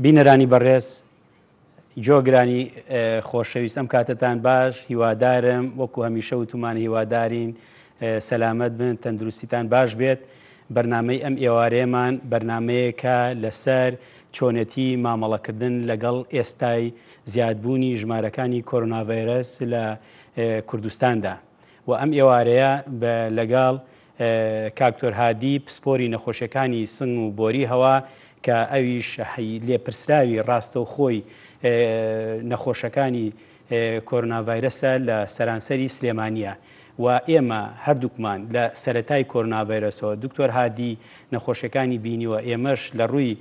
بینەرانی بەڕێز گۆگرانی خۆشەویست ئەم کاتەتان باش هیوادارم وەکو هەمیشە وتومان هیوادارین سەلامەت بن تەندروستیتان باش بێت بەرنامەی ئەم ئێوارەیەمان بەرنامەیەکە لەسەر چۆنێتی مامەڵەکردن لەگەڵ ئێستای زیادبوونی ژمارەکانی کۆرۆناڤایرەس لە کوردستاندا و ئەم ئێوارەیە لەگەڵ کاک دکتۆر هادی پسپۆری نەخۆشیەکانی سنگ و بۆری هەوا کە ئەویش لێپرسراوی ڕاستەوخۆی نەخۆشەکانی کۆرۆنا ڤایرەسە لە سەرانسەری سلێمانیە و ئێمە هەردووکمان لە سەرەتای کۆرۆنا ڤایرەسەوە دکتۆر هادی نەخۆشیەکانی بینیوە ئێمەش لە ڕووی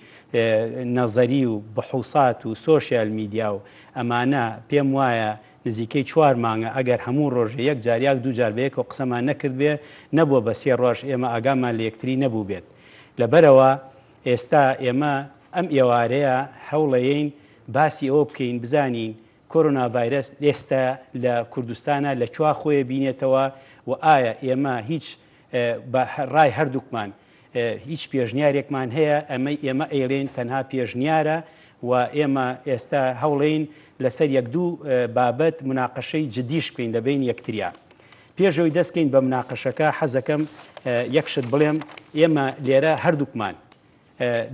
نەزەری و بحوسات و سۆشیال میدیا و ئەمانە پێم وایە نزیکەی چوار مانگە ئەگەر هەموو ڕۆژێ یەک جار یاک دوو جار بەیەکەوە قسەمان نەکردبێ نەبووە بە سێ ڕۆژ ئێمە ئاگامان لە یەکتری نەبووبێت لەبەرئەوە ئێستا ئێمە ئەم ئێوارەیە هەوڵەیەین باسی ئەوە بکەین بزانین کۆرۆنا ڤایرەس ئێستا لە کوردستانە لە کوا خۆیە بینێتەوە و ئایا ئێمە هیچ بە ڕای هەردووکمان هیچ پێشنیارێکمان هەیە، ئەمەی ئێمە ئەیڵێین تەنها پێشنیارە و ئێمە ئێستا هەوڵێین لەسەر یەک دوو بابەت مناقەشەی جدیش بکەین لە بەین یەکتریا. پێش ئەوەی دەست کەین بە مناقەشەکە حەزەکەم یەک شت بڵێم، ئێمە لێرە هەردووکمان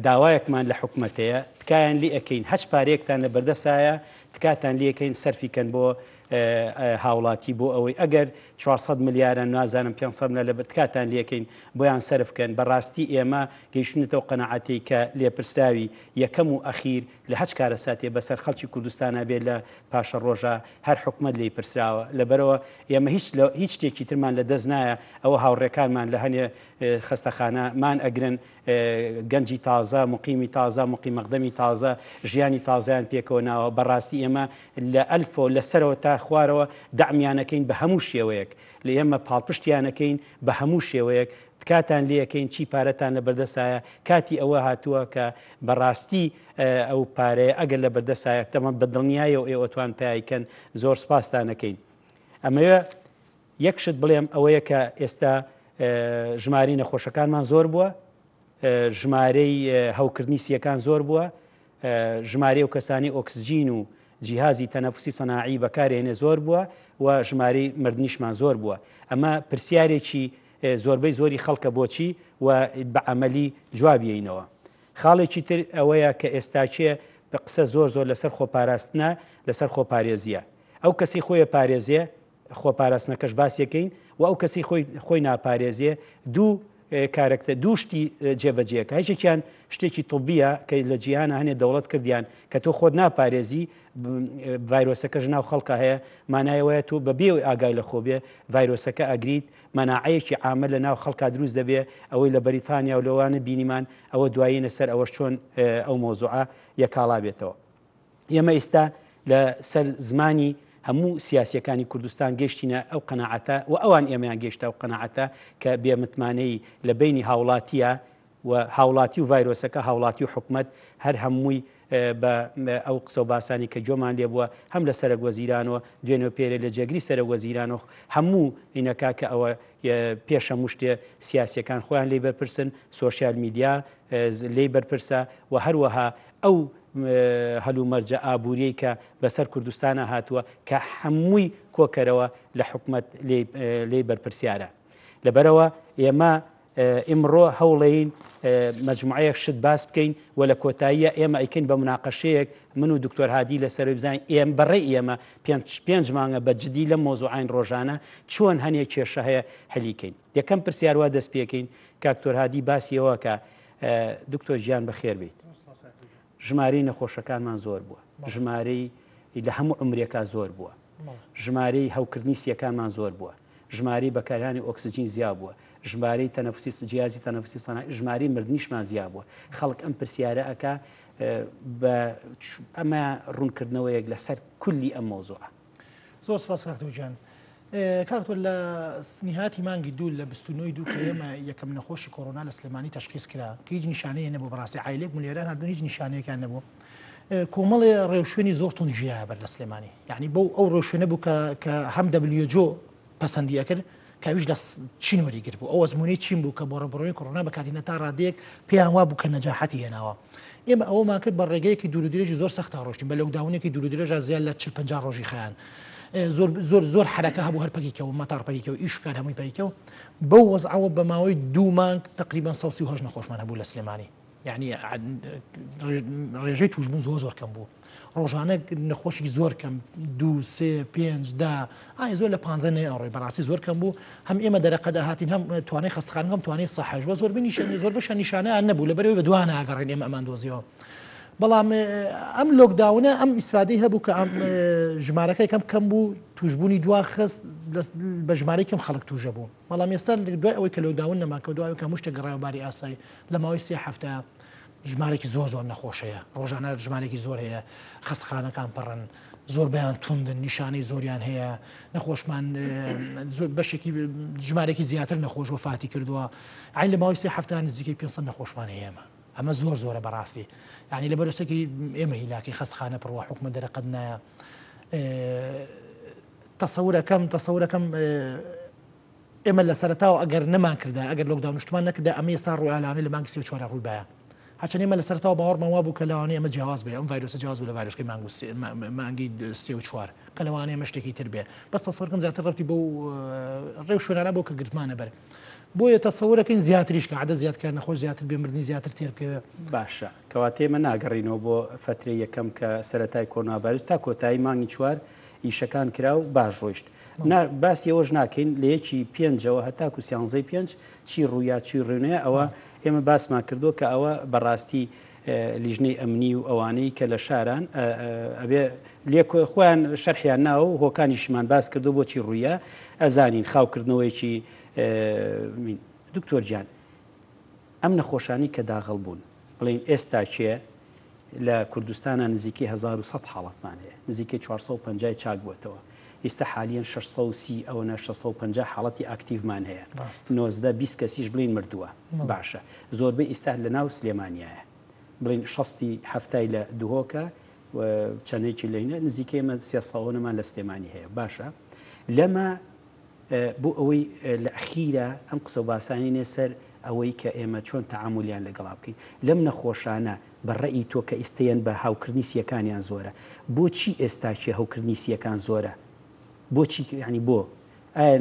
داوایەکمان لە حکومەت هەیە، تکایان لێ ئەکەین هەچ پارەیەکتان لە بەردەسایە تکاتان لێ ئەکەین سەرفی کەن بۆ هاوڵاتی بۆ ئەوەی ئەگەر 400 ملیارە نازانم 500 ملیار لە تکاتان لێ ئەکەین بۆیان سەرف کەن بەڕاستی ئێمە گەیشتونەتەوە قەناعەتەی کە لێپرسراوی یەکەم و ئەخیر لە هەچ کارەساتێ بەسەر خەڵکی کوردستانا بێت لە پاشەڕۆژا هەر حکومەت لێی پرسراوە لەبەرەوە ئێمە هیچ لە هیچ شتێکی ترمان لە دەست نایە ئەوە هاوڕێکانمان لە هەنێ خەستەخانە مان ئەگرن گەنجی تازە، موقیمی تازە، موقیم مەقدەمی تازە، ژیانی تازەیان پێکەوە ناوە، بەڕاستی ئێمە لە ئەلفەوە لە سەرەوە تا خوارەوە دەعمیان ئەکەین بە هەموو شێوەیەک، لە ئێمە پاڵپشتیان ئەکەین بە هەموو شێوەیەک، تکاتان لێ ئەکەین چی پارەتان لە بەردەسایە، کاتی ئەوە هاتووە کە بەڕاستی ئەو پارەیە ئەگەر لە بەردەسایە تەمە بە دڵنیایەوە ئێوە ئەتوان پەیای کەن، زۆر سوپاستان ئەکەین. ئەمەوێ یەک شت بڵێم ئەوەیە کە ئێستا ژمارەی نەخۆشەکانمان زۆر بووە، ژمارەی هەوکردنی سییەکان زۆر بووە، ژمارەی ئەو کەسانی ئۆکسجین و جیهازی تەنەفسی سەناعی بەکارێنێ زۆر بووە و ژمارەی مردنیشمان زۆر بووە. ئەمە پرسیارێکی زۆربەی زۆری خەڵکە بۆچی و بە عەمەلی جوابیەینەوە. خاڵێکی تر ئەوەیە کە ئێستاکێ قسە زۆر زۆر لەسەر خۆپاراستنە، لەسەر خۆپارێزییە. ئەو کەسی خۆیە پارێزێ خۆپاراستنەکەش باسیەکەین و ئەو کەسی خۆی خۆی ناپارێزێ دوو کارەکتە دوو شتی جێبەجێکە هەشێکیان شتێکی طبیە کە لە جیهانە هەنێ دەوڵەت کردیان کە تۆ خۆت ناپارێزی ڤایرۆسەکەش ناو خەڵکە هەیە مانایەوەیە تۆ بە بێ ئاگای لە خۆ بێ ڤایرۆسەکە ئەگریت مەناعەیەکی عامە لە ناو خەڵکا دروست دەبێ ئەوەی لە بەریتانیا و لەوانە بینیمان ئەوە دوایینە سەر ئەوەش چۆن ئەو مۆزوعە یەکاڵا بێتەوە. ئێمە ئیستا لە سەر زمانی هەموو سیاسیەکانی کوردستان گەیشتینە ئەو قەناعەتە و ئەوان ئێمەیان گەیشتە ئەو قەناعەتە کە بێ متمانەی لە بەینی هاوڵاتیە و هاوڵاتی و ڤایرۆسەکە هاوڵاتی و حکومەت هەر هەمووی بە ئەو قسە و باسانی کە گۆمان لێ بووە هەم لە سەرەک وەزیرانەوە دوێنێ و پێرێ لە جێگری سەرەک وەزیرانەوە هەموو ئینەکە کە ئەوە پێش هەموو شتێ سیاسیەکان خۆیان لێی بەرپرسن سۆشیال میدیا لێی بەرپرسە و هەروەها ئەو هەلومەرجە ئابووریەی کە بەسەر کوردستانا هاتووە کە هەمووی کۆکەرەوە لە حکومەت لێی بەرپرسیارە. لەبەرئەوە ئێمە ئیمڕۆ هەوڵەین مەجموعەیەک شت باس بکەین و لە کۆتاییە ئێمە ئەیکەین بە مناقەشەیەک من و دکتۆر هادی لەسەرەوەی بزانین ئێم بەڕێی ئێمە پێنج مانگە بە جدی لەم مۆزوعین ڕۆژانە چۆن هەنێ کێشە هەیە حەلیکەین. یەکەم پرسیار وا دەست پێکەین کاک دکتۆر هادی باسی ئەوە کە دکتۆر گیان بەخێر بیت ژمارەی نەخۆشەکانمان زۆر بووە ژمارەی لە هەموو عمرێکا زۆر بووە ژمارەی هەوکردنی سیەکانمان زۆر بووە ژمارەی بەکارهێنانی ئۆکسجین زیا بووە ژمارەی تەنەفسی جیازی تەنەفسی سەنا ژمارەی مردنیشمان زیا بووە خەڵک ئەم پرسیارە ئەک بە ئەمە ڕوونکردنەوەیەک لەسەر کولی ئەم مۆزوعە زۆر سپاس کاک تۆ گیان. کاک تۆ لە نهایەتی مانگی دوو لە 29 دوو کە ئێمە یەکەم نەخۆشی کۆرۆنا لە سلێمانی تەشخیص کرا کە هیچ نیشانەیە نەبوو بەڕاستی عایلێک بوون لە ئێران هاتبوون هیچ نیشانەیەکیان نەبوو کۆمەڵێ ڕێوشوێنی زۆر توند گیرایە بەر لە سلێمانی یعنی بەو ئەو ڕێوشوێنە بوو کە کە هەم WHO پەسەندی ئەکرد. کە ئەویش لە چین وەری گرت بوو ئەو ئەزموونەی چین بوو کە بۆ ڕووبەڕووی کۆرۆنا بەکارهێنا تا ڕادەیەک پێیان وا بوو کە نەجاحەتی هێناوە. ئێمە ئەوەمان کرد بە ڕێگەیەکی دوور و درێژی زۆر سەختا ڕۆشتین بە lockdown ێکی دوور و درێژا زیاد لە 40 50 ڕۆژی خایان زۆر زۆر زۆر حرەکە هەبوو هەر پەکی کەوت مەتار پەکی کەوت ئیش کار هەمووی پەکی کەوت بەو وەزعەوە بە ماوەی دوو مانگ تقریبا 138 نەخۆشمان هەبوو لە سلێمانی یعنی ڕێژەی توشبوون زۆر زۆر کەم بوو ڕۆژانە نەخۆشی زۆر کەم دو سێ پێنج دا ئای زۆر لە پ نێ ئەڕۆی بەڕاستی زۆر کەم بوو هەم ئێمە دەرەقە دەهاتین هەم توانای خەستخانە هەم توانای سەحەش بە زۆربەی نیشانە زۆر بەشە نیشانەیان نەبوو لەبەرەوەی بە دووان ناگەڕێن ئێمە ئەمان دۆزیەوە بەڵام ئەم lockdown ە ئەم ئیسفادەی هەبوو کە ئەم ژمارەکەی کەم کەم بوو توشببوونی دوا خست بە ژمارەی کەم خەڵک توژە بوو بەڵام ئێستا دوای ئەوەی کە lockdown نەما کە دوای کە هەموو شتێک گەڕایەوە باری ئاسایی لە ماوەی سێ هەفتە ژمارێکی زۆر زۆر نەخۆش هەیە ڕۆژانە ژمارێکی زۆر هەیە خەستخانەکان پڕن زۆربەیان توندن نیشانەی زۆریان هەیە نەخۆشمان زۆر بەشێکی ژمارێکی زیاتر نەخۆش وەفاتی کردووە عین لە ماوەی سێ هەفتە نزیکەی 500 نەخۆشمان هەیە ئێمە ئەمە زۆر زۆرە بەڕاستی یعنی لە بەرەسەکی ئێمە هیلاکی خەستخانە پڕوە حکومە دەرەقەت نایە تەسەورەکەم تەسەورەکەم ئێمە لە سەرەتاوە ئەگەر نەمانکردایە، ئەگەر lockdown شتمان نەکردایە، ئەمە ئێستا ڕوویا لەوانەیە لە مانگی سێ و چوارا ڕووی بایە. هەرچەند ئێمە لە سەرەتاوە باوەڕمان وابوو کە لەوانەیە ئەمە جیاواز بێ، ئەم ڤایرۆسە جیاواز بێ لە ڤایرۆسکەی مانگ و سێ مانگی سێ و چوار، کە لەوانەیە ئەمە شتێکی تر بێ. بەس تەسەورکەم زیاتر ڕەبتی بەو ڕێ و شوێنانە بوو کە گرتمانە بەر. بۆیە تەسەورەکەین زیاتریش کە عەدەد زیاد کە نەخۆش زیاتر بێ، مردنی زیاتر تێر بکەوێ. باشە کەواتە ئێمە ناگەڕینەوە بۆ فەترەی یەکەم کە سەرەتای کۆرۆنا ڤایرۆس تا کۆتایی مانگی چوار ئیشەکان کرا و باش ڕۆیشت. نا باسی ئەوەش ناکەین لە یەکی پێنجەوە هەتاکو سیانزەی پێنج چی ڕوویا چی ڕوونەیە ئەوە ئێمە باسمان کردووە کە ئەوە بەڕاستی لیژنەی ئەمنی و ئەوانەی کە لە شاران ئەبێ لێ خۆیان شەرحیان ناوە و هۆکانیشمان باس کردو بۆچی ڕوویە ئەزانین خاوکردنەوەیەکی دکتۆر گیان ئەم نەخۆشانی کە داغڵ بوون بڵین ئێستا کێ لە کوردستانا نزیکەی 1100 حاڵەتمان هەیە، نزیکەی 450 ی چاک بووەتەوە، ئیستا حالیەن 630 ئەوەنە 650 حاڵەتی active مان هەیە، 19 20 کەسیش بڵێین مردووە، باشە زۆربەی ئیستا لە ناو سلێمانیایە، بڵێین شەستی حەفتای لە دهۆکە و چەندێکی لە هینە، نزیکەی ئێمە 300 ئەوەنەمان لە سلێمانی هەیە، باشە لەمە بۆ ئەوەی لە ئەخیرا ئەم قسە و باسانەی نێ سەر ئەوەی کە ئێمە چۆن تەعامولیان لەگەڵا بکەین لەم نەخۆشانە بە ڕەئی تۆ کە ئیستە یەن بە هاوکردنی سیەکانیان زۆرە بۆچی ئێستاکێ هەوکردنی سیەکان زۆرە بۆچی یانی بۆ ئایا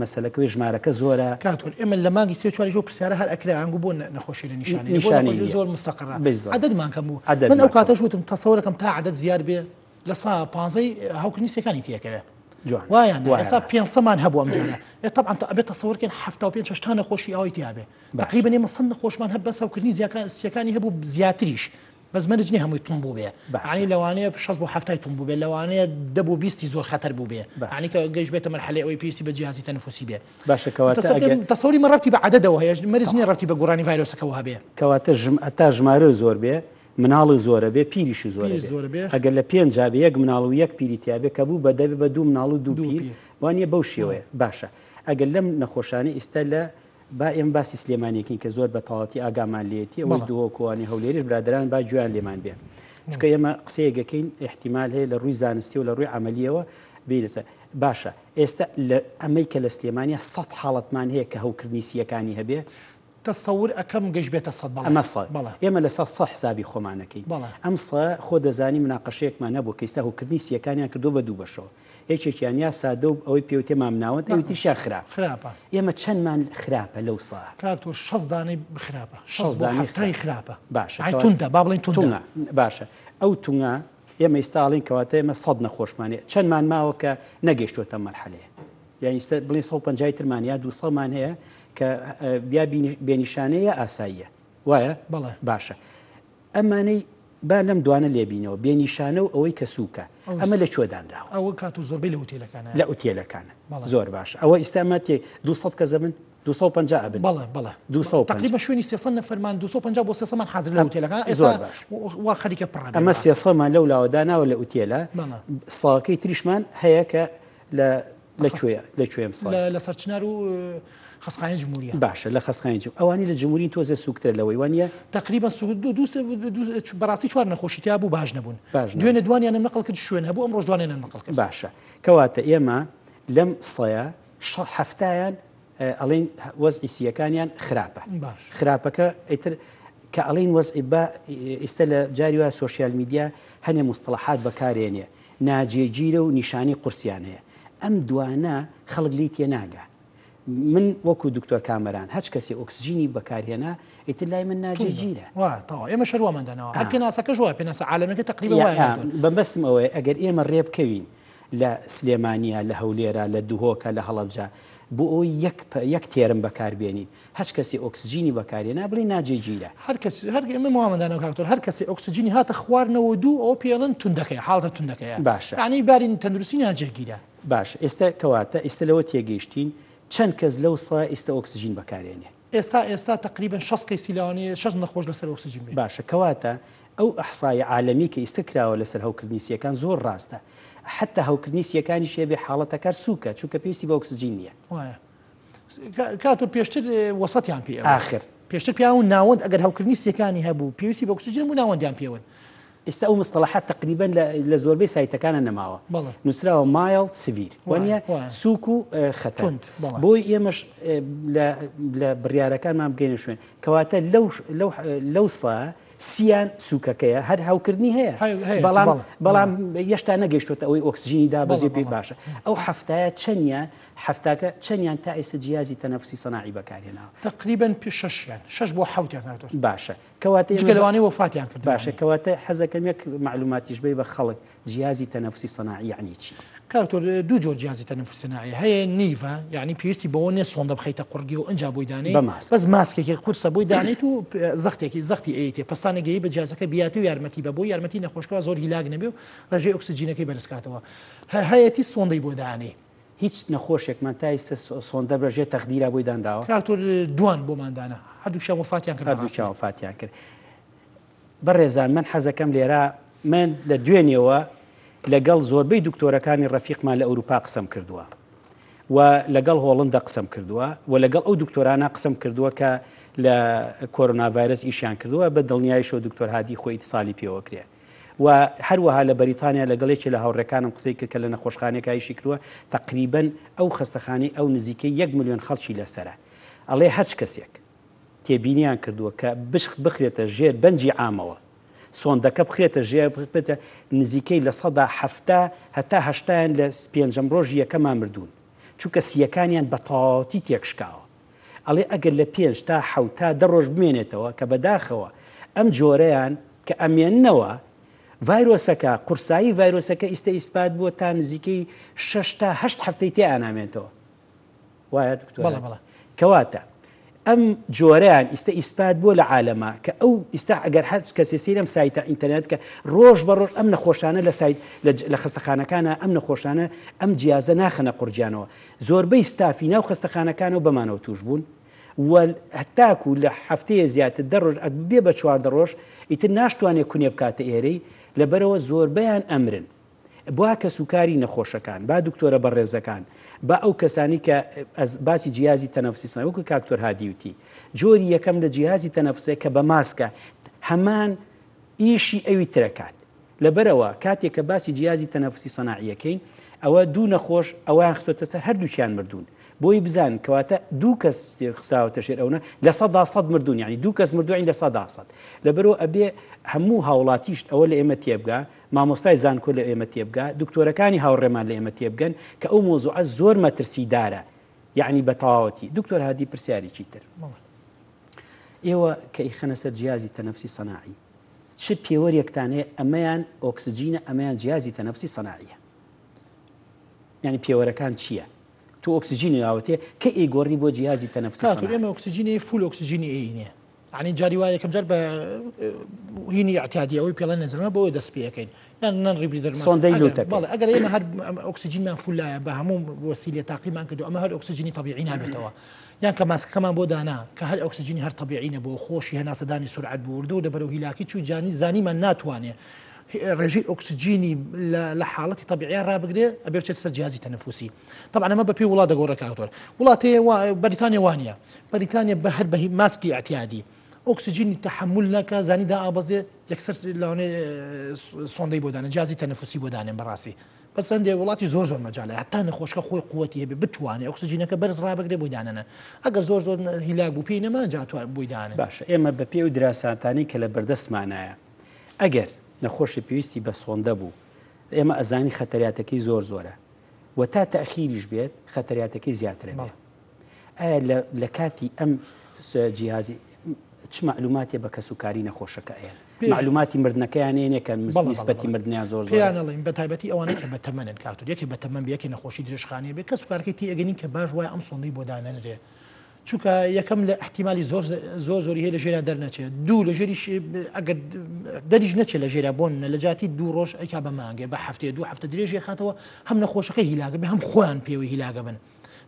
مەسەلەکەوەی ژمارەکە زۆرە؟ کاک تۆر ئێمە لە مانگی سێ و چواریش ئەو پرسیارە هەر ئەکرا ئەنگو بۆ نەخۆشی لە نیشانەی بۆ نیشانەی نەخۆشی نییە زۆر مستەقڕە بالضبط عەدەدمان کەم بوو من عەدەدمان ئەو کەم کاتەش وتم تەسەورەکەم تا عەدەد زیاد بێ لە سا پانزەی هاوکردنی سیەکانی تێکەوێ جوانە وایان وایە ئێستا ڕاستە. پێنسەمان هەبوو ئەم جارە ئێ تەبعەن ئەبێ تەسەوەر کەین 75 80 نەخۆشی ئاوای تیا بێ باشە. تقریبا ئێمە 100 نەخۆشمان هەر بەس هەوکردنی زیاکان سیەکانی هەبوو زیاتریش بەس مەرج نییە هەمووی توند بوو بێ باشە. یعنی لەوانەیە 60 بۆ 70 توند بوو بێ لەوانەیە دە بۆ 20 زۆر خەتەر بوو بێ باشە. یعنی کە گەیش بێتە مەرحەلەی ئەوەی پێویستی بە جیهازی تەنەفوسی بێ باشە کەواتە تەسەور ئەگەر کەم تەسەوری من ڕەبتی بە عەدەدەوە هەیە مەرج نییە ڕەبتی بە گۆڕانی ڤایرۆسەکەوە هەبێ. کەواتە ژم هەتا ژمارە زۆر بێ مناڵی زۆرە بێ پیریشی زۆرە پیریش بێ زۆرە بێ. ئەگەر لە پێنجا بێ یەک مناڵ و یەک پیری تیا بێ کە بوو بە دە بێ بە دوو مناڵ و دوو دوو پیر پیر. وانیە بەو شێوەیە باشە ئەگەر لەم نەخۆشانەی ئیستا لە با ئێمە باسی سلێمانیەکەین کە زۆر بە تەواوەتی ئاگامان لێیەتی ئەوەی بەڵێ. دهۆک و وانەی هەولێریش برادەران با گوێیان لێمان بێ چونکە ئێمە قسەیەک ئەکەین ئیحتیمال هەیە لە ڕووی زانستی و لە ڕووی عەمەلیەوە بێینە سەر باشە ئێستا لە ئەمەی کە لە سلێمانیا سەد حاڵەتمان هەیە کە هەوکردنی سییەکانی هەبێ تەسەور ئەکەم گەشت بێتە سەد بەڵێ ئەمە سە بەڵێ. ئێمە لەسەر سە حسابی خۆمان ئەکەین بەڵێ. ئەم سە خۆ دەزانی مناقەشەیەکمان هەبوو کە ئیستا هەوکردنی سییەکانیان کردووە بە دوو بەشەوە یەکێکیان یا سادە و ئەوەی پێوتێ مامناوەند ئەوی تریشیان خراپ خراپە. ئێمە چەندمان خراپە لەو سە؟ کاک تۆ شەست دانەی خراپە شەست شەست بۆ دانەی حەفتای خراپە خراپە باشە ئای کەواتە توندە با بڵێین توندە. تونگە باشە ئەو تونگە ئێمە ئیستا ئەڵێین کەواتە ئێمە سەد نەخۆشمان هەیە چەندمان ماوە کە نەگەیشتۆتە ئەم مەرحەلەیە یانی ئیستا بڵێین 150 ی ترمان یا 200 مان هەیە کە یا بێنیشانەیە یا ئاساییە وایە؟ بەڵێ. باشە ئەمانەی با لەم دوانە لێبینەوە بێنیشانە و ئەوەی کە سووکە ئەمە لە کوێ دانراوە؟ ئەوە کات و زۆربەی لە ئوتێلەکانە. لە ئوتێلەکانە. زۆر باشە ئەوە ئیستا ئەمە تێ 200 کەس ئەبن 250 ئەبن. بەڵێ بەڵێ. 250. تقریبا شوێنی 300 نەفەرمان 250 بۆ 300 مان حازر لە ئوتێلەکان ئێستا زۆر باش. وا خەریکە پڕ ئەبێ ئەمە بەڕاستی. 300 مان لەو لاوە داناوە لە ئوتێلە بەڵێ. ساکەی تریشمان هەیە کە لە لە کوێیە لە کوێ ئەم ساڵ؟ لە سەرچنار و خەستخانەی جمهوریە. باشە لە خەستخانەی جم ئەوانی لە جمهورین تۆزێ سووکترە لەوەی وانیە؟ تەقریبا سووک دوو دوو سێ دوو بەڕاستی چوار نەخۆشی تیا بوو باش نەبوون. باش نەبوون. دوێنێ دوانیانم نەقڵ کرد شوێن هەبوو ئەمڕۆش دوانیانم نەقڵ کرد. باشە کەواتە ئێمە لەم سەیە. حەفتایان ئەڵێن وەزعی سیەکانیان خراپە خراپەکە ئیتر کە ئەڵین وەزعی بە ئیستا لە جاری وا social media هەنێ مستەڵەحات بەکارێنێ ناجێگیرە و نیشانی قورسیان هەیە ئەم دوانە خەڵک لی تێناگا من وەکو دکتۆر کامەران هەچ کەسی ئۆکسجینی بەکارهێنا ئیتر لای من ناجێگیرە وا تەواو ئێمە شەروامان داناوە هەر پێناسەکەش وایە پێناسە عالەمەکە تقریبا وایە بەمبەستم ئەوەیە ئەگەر ئێمە ڕێ بکەوین لە سلێمانیە لە هەولێرە لە دهۆکە لە هەڵەبجە بۆ ئەوەی یەک یەک term بەکار بێنین هەچ کەسی ئۆکسجینی بەکارێنا بڵێ ناجێگیرە. هەر کەس هەر ئێمە وامان داناوە کاک دکتۆر هەر کەسێ ئۆکسجینی هاتە خوار 92 ئەوە پێڵن توندەکەیە حاڵەتە توندەکەیە باشە یانی باری تەندروستی ناجێگیرە. باشە ئێستا کەواتە ئیستا لەوە تێگەیشتین چەند کەس لەو سا ئیستا ئۆکسجین بەکارێنێ؟ ئێستا ئێستا تەقریبەن 60 کەیسی لەوانەیە 60 نەخۆش لەسەر ئۆکسجین بێ. باشە کەواتە ئەو ئەحسایە عالەمی کە ئیستە کراوە لەسەر هەوکردنی سیەکان زۆر ڕاستە حەتا هەوکردنی سیەکانیش هەبێ حاڵەتەکار سوکە چونکە پێویستی بە ئۆکسجین نیە. وایە کاتۆ پێشتر وەسەتیان پێ ئاخر. پێشتر پیاون ناوەند ئەگەر هەوکردنی سیەکانی هەبوو پێویستی بە ئۆکسجین بوو ناوەندیان پێوت. ئێستا ئەو مستەڵەحە تەقریبەن لە زۆربەی سایتەکانە نەماوە نووسراوە mild severe وانە سوک و خەتەر بۆی ئێمەش لە بڕیارەکانمان بگەینە شوێن کەواتە لەو سا سیان سوکەکەیە هەر هاوکردنی هەیە بەڵام بەڵام یشتا نەگەیشتوتە ئەوەی ئۆکسجینی دا بەزێ پێی باشە ئەو هەفتایە چەندیان هەفتاکە چەندیان تا ئێستا جیازی تەنەفسی سەناعی بەکارهێناوە تقریبا شەشیان شەش بۆ حوتیان باشە کەواتە جگە لەوانەی وەفاتیان کرد. باشە کەواتە حەزەکەم یەک مەعلوماتیش بەی بە خەڵک جیهازی تەنەفسی سەناعی یەعنی چی؟ کاک دکتۆر دوو جۆر جیهازی تەنەفسی سەناعی هەیە نیڤە یعنی پێویستی بەوە نیە سۆندە بخەیتە قوڕگی و ئنجا بۆی دانێی بە ماسک. بەس ماسکێکی قورسە بۆی دانێیت و زەختێکی زەختی ئەیتێ پەستانێک گەیی بە جیهازەکە بیاتێ و یارمەتی بە بۆی یارمەتی نەخۆشکەوە زۆر هیلاک نەبێ و ڕێژەی ئۆکسجینەکەی بەرز کاتەوە هەیەتی سۆندەی بۆ دانێی. هیچ نەخۆشێکمان تا ئیستە سۆندە بە ژێر تەخدیرا بۆی دانراوە؟ کاک دکتۆر دوان بۆمان دانا هەردووکیان وەفاتیان کرد بەڕاستی. هەردووکیان وەفاتیان کرد. بەڕێزان من حەزەکەم لێرە من لە دوێنێوە لەگەڵ زۆربەی دکتۆرەکانی ڕەفیقمان لە ئەوروپا قسەم کردووە و لەگەڵ هۆڵندە قسەم کردووە و لەگەڵ ئەو دکتۆرانە قسەم کردووە کە لە کۆرۆنا ڤایرەس ئیشیان کردووە بە دڵنیایشەوە دکتۆر هادی خۆی ئیتسالی پێوەکرێ. و هەروەها لە بەریتانیا لەگەڵ یەکێ لە هاوڕێکانم قسەی کرد کە لە نەخۆشخانەیەکا ئیشی کردووە تەقریبەن ئەو خەستەخانەی ئەو نزیکەی یەک ملیۆن خەڵکی لەسەرە ئەڵێ هەچ کەسێک تێبینیان کردووە کە بشق بخرێتە ژێر بەنجی عامەوە سۆندەکە بخرێتە ژێر بخرێتە نزیکەی 70% هەتا هەشتایان لە پێنجەم ڕۆژی یەکەما مردوون چونکە سییەکانیان بە تەواوەتی تێکشکاوە ئەڵێ ئەگەر لە پێنج تا حەوت تا دە ڕۆژ بمێنێتەوە کە بەداخەوە ئەم جۆرەیان کە ئەمێننەوە ڤایرۆسەکە قورسایی ڤایرۆسەکە ئیستە ئیسپات بووە تا نزیکەی شەش تا هەشت هەفتەی تێ ئانامێنتەوە وایە دکتۆر؟ بەڵێ بەڵێ. کەواتە ئەم جۆرەیان ئیستە ئیسپات بووە لە عالەما کە ئەو ئیستا ئەگەر هەر کەسێ سەیری ئەم سایتە ئینتەرنێت کە ڕۆژ بە ڕۆژ ئەم نەخۆشانە لە سایت لە خەستەخانەکانە ئەم نەخۆشانە ئەم جیازە ناخەنە قورجیانەوە زۆربەی ستافی ناو خەستەخانەکانەوە بەمانەوە توش بوون و هەتاکو لە هەفتەیە زیاتر دە ڕۆژ ئەک بێ بە 14 ڕۆژ ئیتر ناشتوانێت کونێ بکاتە ئێرەی لەبەرەوە زۆربەیان ئەمرن با کەسوکاری نەخۆشەکان با دکتۆرە بەڕێزەکان با ئەو کەسانی کە باسی جیازی تەنەفسی سناعی وەکو کاکتۆر هادی وتی جۆری یەکەم لە جیهازی تەنەفسە کە بە ماسکە هەمان ئیشی ئەوی ترەکات لەبەرئەوە کاتێک کە باسی جیازی تەنەفوسی سەناعیەکەین ئەوە دوو نەخۆش ئەوەیان خستۆتە سەر هەردووکیان مردوون بۆی بزان کەواتە دوو کەس خساوەتە ژێر ئەونە 100% مردوون یعنی دوو کەس مردوین 100% لەبەرەوە ئەبێ هەموو هاوڵاتیشت ئەوە لە ئێمە تێبگا مامۆستای زانکۆ لە ئێمە تێبگا دکتۆرەکانی هاوڕێمان لە ئێمە تێبگەن کە ئەو مۆزوعە زۆر مەترسیدارە یعنی بە تەواوەتی دکتۆر هادی پرسیارێکی تر ئێوە کە ئیخەنە سەر جیازی تەنەفسی سەناعی چ پێوەرێکتان هەیە ئەمەیان ئۆکسجینە ئەمەیان جیازی تەنەفسی سەناعیە یعنی پێوەرەکان چییە؟ تۆ ئۆکسجینی ناوەتێ کە ئەیگۆڕی بۆ جیازی تەنەفسی کاکە ئێمە ئۆکسجینی full ئۆکسجینی ئەینێ یعنی جاری وایە یەکەم جار بە هینی اعتیادی ئەوەی پێڵێن نەزرمە بۆ دەست پێەکەین یان non rebreather سۆندەی لوتەکە بەڵێ ئەگەر ئێمە هەر ئۆکسجینمان full لایە بە هەموو وەسیلە تاقیمان کردو ئەمە هەر ئۆکسجینی طبیعی نابێتەوە یان کە ماسکەکەمان بۆ دانا کە هەر ئۆکسجینی هەر تەبیعی نەبوو خۆشی هەناسەدانی سورعەت بوو وردە وردە بەرەو هیلاکی چوو جانی زانیمان ناتوانێ ڕێژەی ئۆکسجینی لە حاڵەتی تەبیعیان ڕابگرێ ئەبێ بچێتە سەر جیازی تەنەفوسی طبعا ئەمە بەپێی وڵات دەگۆڕێ کاک دکتۆر وڵاتێ بەریتانیا وانە بەریتانیا بە هەر بە ماسکی اعتیادی ئۆکسجینی تەحمل ناکا زانی دا ئابەزێ یەکسەر لەوانەیە سۆندەی بۆ دانێن جیازی تەنەفوسی بۆ دانێن بەڕاستی. بەس هەندێ وڵاتی زۆر زۆر مەجالە هەتا نەخۆشکە خۆی قوتی هەبێ بتوانێ ئۆکسجینەکە بەرز ڕابگرێ بۆی دانەنە ئەگەر زۆر زۆر هیلاک بوو پێی نەما جا توان بۆی دانێ. باشە ئێمە بە پێی ئەو دراساتانەی کە لە بەردەستمانایە ئەگەر نەخۆشی پێویستی بە سۆندە بوو ئێمە ئەزانین خەتەریاتەکەی زۆر زۆرە و تا تەئخیریش بێت خەتەریاتەکەی زیاترە بێ ئایا لە کاتی ئەم جیهازی چ مەعلوماتێ بە کەسوکاری نەخۆشەکە ئەیەن؟ مەعلوماتی مردنەکەیان ئەیەنێ کە نیسبەتی مردنیان زۆر زۆرە؟ پێیان ئەڵێین بە تایبەتی ئەوانەی کە بەتەمەنن کاک تۆ یەکێ بەتەمەن بێ یەکێ نەخۆشی درێژخانەیە بێ کەسوکارەکەی تێئەگەنین کە باش وایە ئەم سۆندەی بۆ دانەنرێ چونکە یەکەم لە ئیحتیمالی زۆر زۆر زۆری هەیە لە ژێرا دەرنەچێت دوو لە ژێریش ئەگەر دەریش نەچێت لە ژێرا بۆن لە جاتی دوو ڕۆژ ئەیکا بە مانگێ بە هەفتەیە دوو هەفتە درێژی خاتەوە هەم نەخۆشەکە هیلاگە بێ هەم خۆیان پێوەی هیلاگە بن.